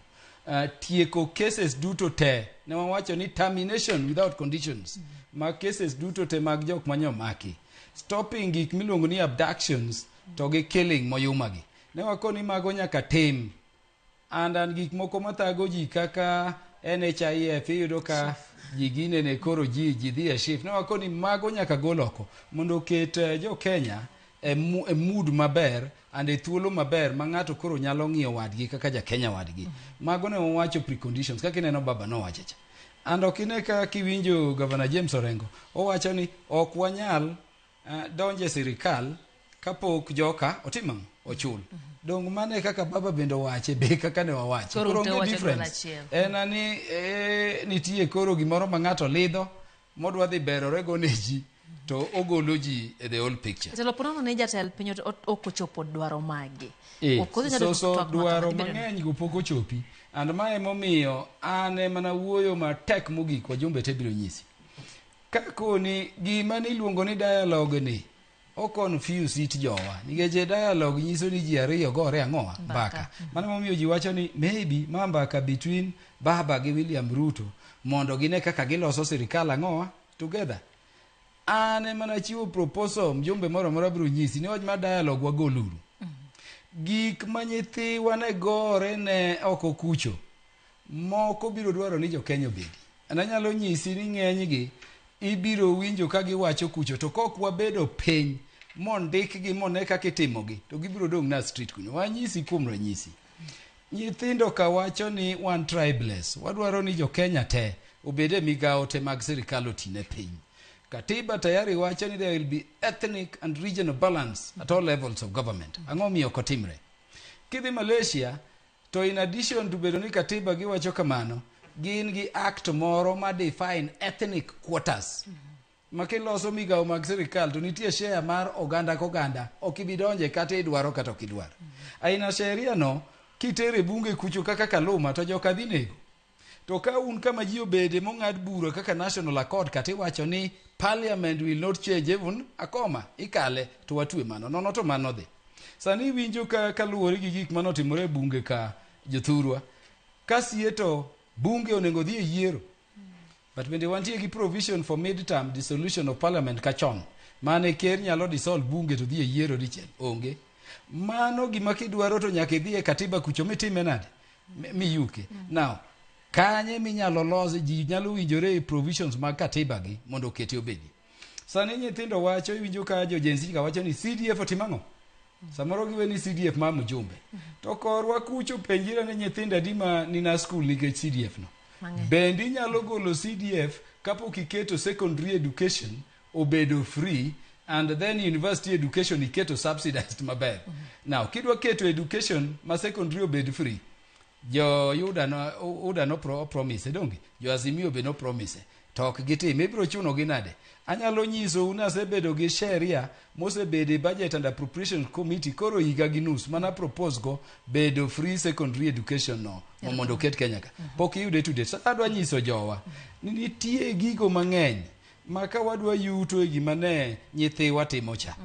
Tieko cases duto te ne wawacho ni termination without conditions mag cases duto te mag jok manyomaki. Stopping gik miluongo ni abductions to gi killing moyumagi. Ne wakoni mago nyaka tim. And an gik moko mathago ji kaka NHIF iyudo ka ji ginene koro ji ji dhi e SHIF. Ne wakoni mago nyaka gol oko mondo oket jo Kenya e, e mood maber and e thuolo maber ma ng'ato koro nyalo ng'iyo wadgi kaka ja Kenya wadgi. Mago ne wawacho preconditions kaka ineno baba nowacho cha. And ok ine ka kiwinjo Governor James Orengo owacho ni ok wanyal donjo e sirikal kapok joka otimo ang'o? Ochul. Dong mano e kaka baba bende owache be kaka ne wawache. Koro Koro ute onge wacho dwol difference. achiel. En ani nitie koro gimoro ma ng'ato lidho modwa dhi berore go ne ji to ogolo ji e the whole picture. Jatelo po nono ni jatend piny ok ochopo dwaro magi. Ok odhi nyalo So, so twak ma kama dwaro dhi bedo ni- mang'eny go pok ochopi and ma emomiyo an ema nawuoyo matek mogik wajumbe te biro nyisi kakoni gima niluongo ni dialogue ni o confuse it jowa nikech e dialogue nyiso ni ji ariyo gore ang'owa mbaka mano emomiyo ji wacho ni maybe ma mbaka between baba gi William Ruto mondo gine kaka giloso sirikal ang'owa together an ema nachiwo proposal mjumbe moro amora biro nyisi ni wach mar dialogue wagoluru gik ma nyithiwa ne gore ne oko kucho moko biro dwaro ni jo-Kenya obedi. An anyalo nyisi ni ng'enygi ibiro winjo ka giwacho kucho to kok wabedo piny mondikgi mone kaka itimogi to gibiro dong' na street kuno. Wanyisi kuom ranyisi. Nyithindo ka wacho ni wan tribeless, wadwaro ni jo-Kenya te obed e migawo te mag sirikal oti ne piny. Katiba tayari wacho ni there will be ethnic and regional balance at all levels of government. Ang'o miyo ok otimre? Kidhi Malaysia, to in addition to bedo ni katiba giwacho kamano, gin gi act moro ma define ethnic quotas. Ma kiloso migawo mag sirikal to nitie share mar oganda koganda, ok ibi donje kata idwaro kata ok idwar. Aina sheria no, kitere e bunge kucho kaka Kaluma to joka dhi nego. To ka un kama ji obede mong'ad bura kaka National Accord kata iwacho ni parliament will not change even a comma, ikale to watwe mano, nono to mano dhi. Sani iwinjo ka kaluwore gi gik manotimore e bunge ka jothurwa, ka sie to bunge onego dhi e yiero. But bende wantie gi provision for mid-term dissolution of parliament kachon. Mane ker nyalo dissolve bunge to dhi e yiero dichiel. Onge. Mano gima kidwaro to nyaka idhi e katiba kucho mitime nade? Miyuke. Now, kanye minyalo los ji nyalo winjore e provisions mag katiba gi mondo okete obedi. Sani nyithindo wacho iwinjo ka jo Gen Z ka wacho ni CDF otimo ang'o? Samoro giwe ni CDF ma mjumbe. To korwa kucho penjira ni nyithindo adi ma ni na school nikech CDF no. Mang'eny. Bende inyalo golo CDF kapok iketo secondary education obedo free and then university education iketo subsidized maber. Now, kidwa keto education ma secondary obed free, jo UDA no, UDA no pro, promise donge? Jo Azimio be no promise. To ok gitim, ibiro chuno gi nade? Anyalo nyisou ni asebedo gi sheria mosebedo e budget and appropriation committee koro higa gi nus mana propose go bedo free secondary education no mondo oket Kenya ka. Pok iyude to date. Sasa adwa nyiso jowa ni nitie gigo mang'eny ma ka wadwa yuto e gima ne nyithiwa timo cha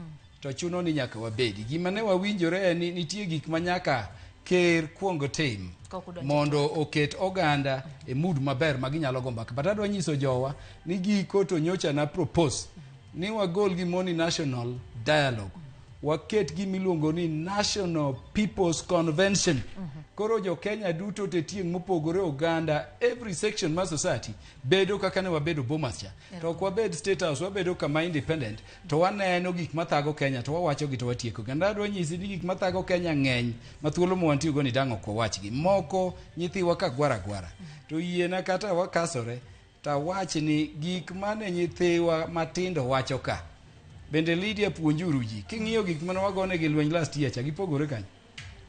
to chuno ni nyaka wabedi. Gima ne wawinjore en ni nitie gik ma nyaka ker kuong tim Kok udonjo mondo oket oganda e mood maber ma ginyalo go mbaka. But adwa nyiso jowa ni giko to nyocha na propose ni wagol gimoro ni national dialogue waket gimiluongo ni National People's Convention. Koro jo Kenya duto te tieng' mopogore oganda every section mar society bedo kaka ne wabedo Bomas cha. To ok wabed State House, wabedo kama independent to waneno gik mathago Kenya to wawacho gi to watieko. Kendo adwa nyisi ni gik mathago Kenya ng'eny ma thuolo ma wantie go ni dang' ok wawachgi. Moko nyithiwa ka gwara gwara. To yiena kata wakasore tawach ni gik mane nyithiwa matindo wacho ka. Bende Lydia puonjuru ji. King'iyo gik mane wagone gi lweny last year cha gipogore kanye?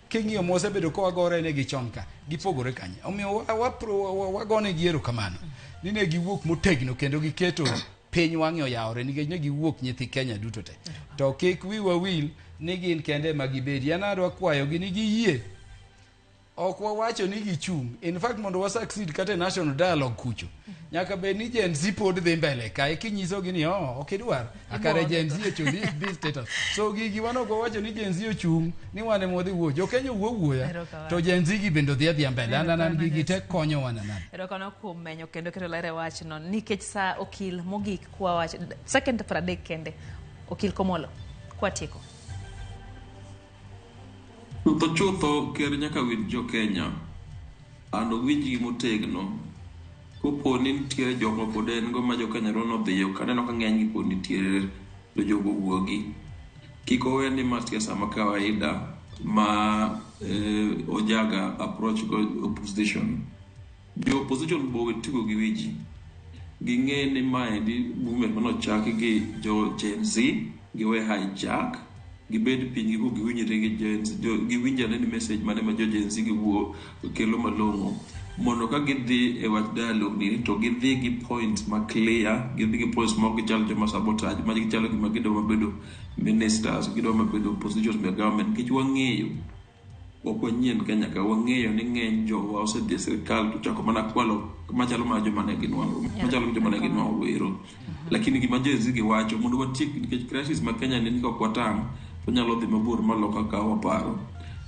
King'iyo mosebedo ka wagore negi chon ka gipogore kanye? Omiyo wagone gi erokamano ni ne giwuok motegno kendo giketo piny wang'e oyawore nikech ne giwuok nyithi Kenya duto te. To kik wiwa wil ni gin kende ema gibedi. An adwa kwayogi ni giyie Ok wawacho ni gichung'. In fact, mondo wa succeed kata e national dialogue kucho, nyaka bed ni Gen Z pod dhi mbele kae kinyisogi ni oh, ok idwar akare Gen Z ochung' this status. So gigi wan ok wawacho ni Gen Z ochung' ni wan ema wadhi wuoyo. Jo Kenya wuo wuoya Erokamano. to Gen Z gi bende odhi adhiya mbele. An an gigi Erokamano. te konyowa nanade. Erokamano kuom menyo kendo keto ler e wachno nikech sa okil mogik kwa wach second 30 kende okil Komolo kwatieko. Chutho chutho ker nyaka winj jo Kenya and owinjgi motegno. Kopo ni nitiere jok ma pod en go ma jo Kenya dwa nodhiyo, kaneno ka ng'eny gi pod nitiere to jogo wuogi. Kik owe ni ma siasa ma kawaida ma ojaga approach go opposition. Jo opposition bo we tugo gi wi ji. Ging'e ni maendi movement manochak gi jo Gen Z, giwe hijack, gibed piny gigo giwinjre gi Gen Z, giwinj ane ni message mane ma jo Gen Z giwuo kelo malong'o. Mondo ka gidhi e wach dialogue ni to gidhi gi points ma clear, gidhi gi points ma ok gichal joma sabotage, ma gichalo gima gidwa bedo ministers, gidwa bedo positions e government, nikech wang'eyo ok wanyien Kenya ka wang'eyo ni ng'eny jowa osedhi e sirikal to chako mana kwalo machalo mana joma ne ginwang'o machalo joma ne ginwang'o wero lakini gima Gen Z gi wacho mondo watiek nikech crisis ma Kenya ni ka ok watang' to nyalo dhi mabor malo kaka waparo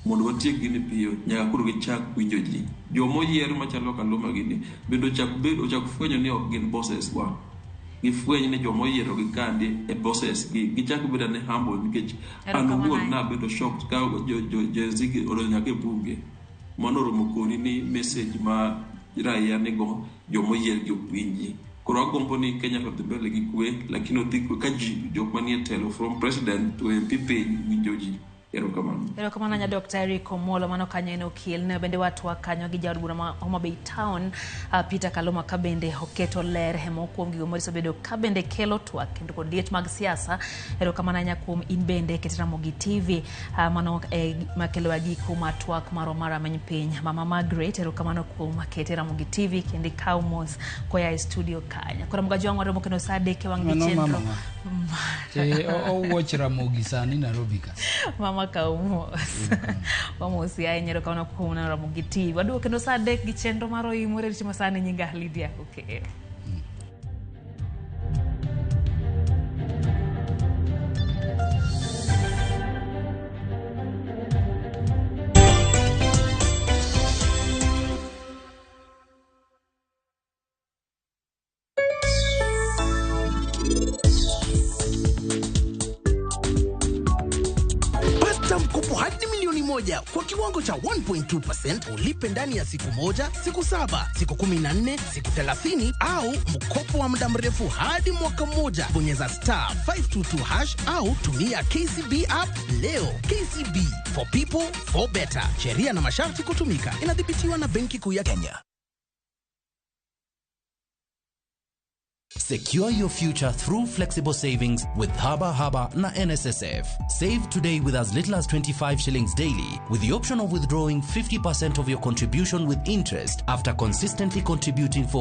mondo watiek gini piyo nyaka koro gichak winjo ji jomoyier machalo Kaluma gini bende ochak bed ochak fwenyo ni ok gin bosses wa gifweny ni jomoyiero gi kandi e bosses gi gichak bedo ane humble nikech an owuon nabedo shocked ka jo Gen Z gi odonjo nyaka e bunge mano oromo koni ni message ma raia nigo jomoyier gi ok winji koro agombo ni Kenya to dhi mbele gi kwe lakini odhi kwe ka ji jok manie telo from president to MP piny winjo ji erokamano. Erokamano nya Dr. Eric Omolo mano kanyo en okil ne bende watwa kanyo gi jaod bura ma Homa Bay Town Peter Kaluma ka bende oketo ler e moko kuom gigo mosebedo ka bende kelo twak kendo kod liet mag siasa. Erokamano ahinya kuom in bende ket Ramogi TV mano makelo giko mar twak marwa mar Rameny Piny. Mama Margaret erokamano kuom kete Ramogi TV kendo ikaw mos koya e studio kanyo. Koro Mgajwang' waromo kendo saa 3 e wang' gi Mano chenro. mama. Owuoch Ramogi sani Nairobi ka. Mama kaw mos. Wamosi ahinya erokamano kuom neno Ramogi TV. Waduogo kendo saa 3 gi chenro mar Oimore rito masani nyinga Lydia Okeyo. Pata mkopo hadi milioni 1 kwa kiwango cha 1.2% ulipe ndani ya siku 1, siku 7, siku 14, siku 30 au mkopo wa muda mrefu hadi mwaka mmoja. Bonyeza star 522 hash au tumia KCB app leo. KCB for people for better. Sheria na masharti kutumika. Inadhibitiwa na Benki Kuu ya Kenya. Secure your future through flexible savings with Haba Haba na NSSF. Save today with as little as 25 shillings daily, with the option of withdrawing 50% of your contribution with interest after consistently contributing for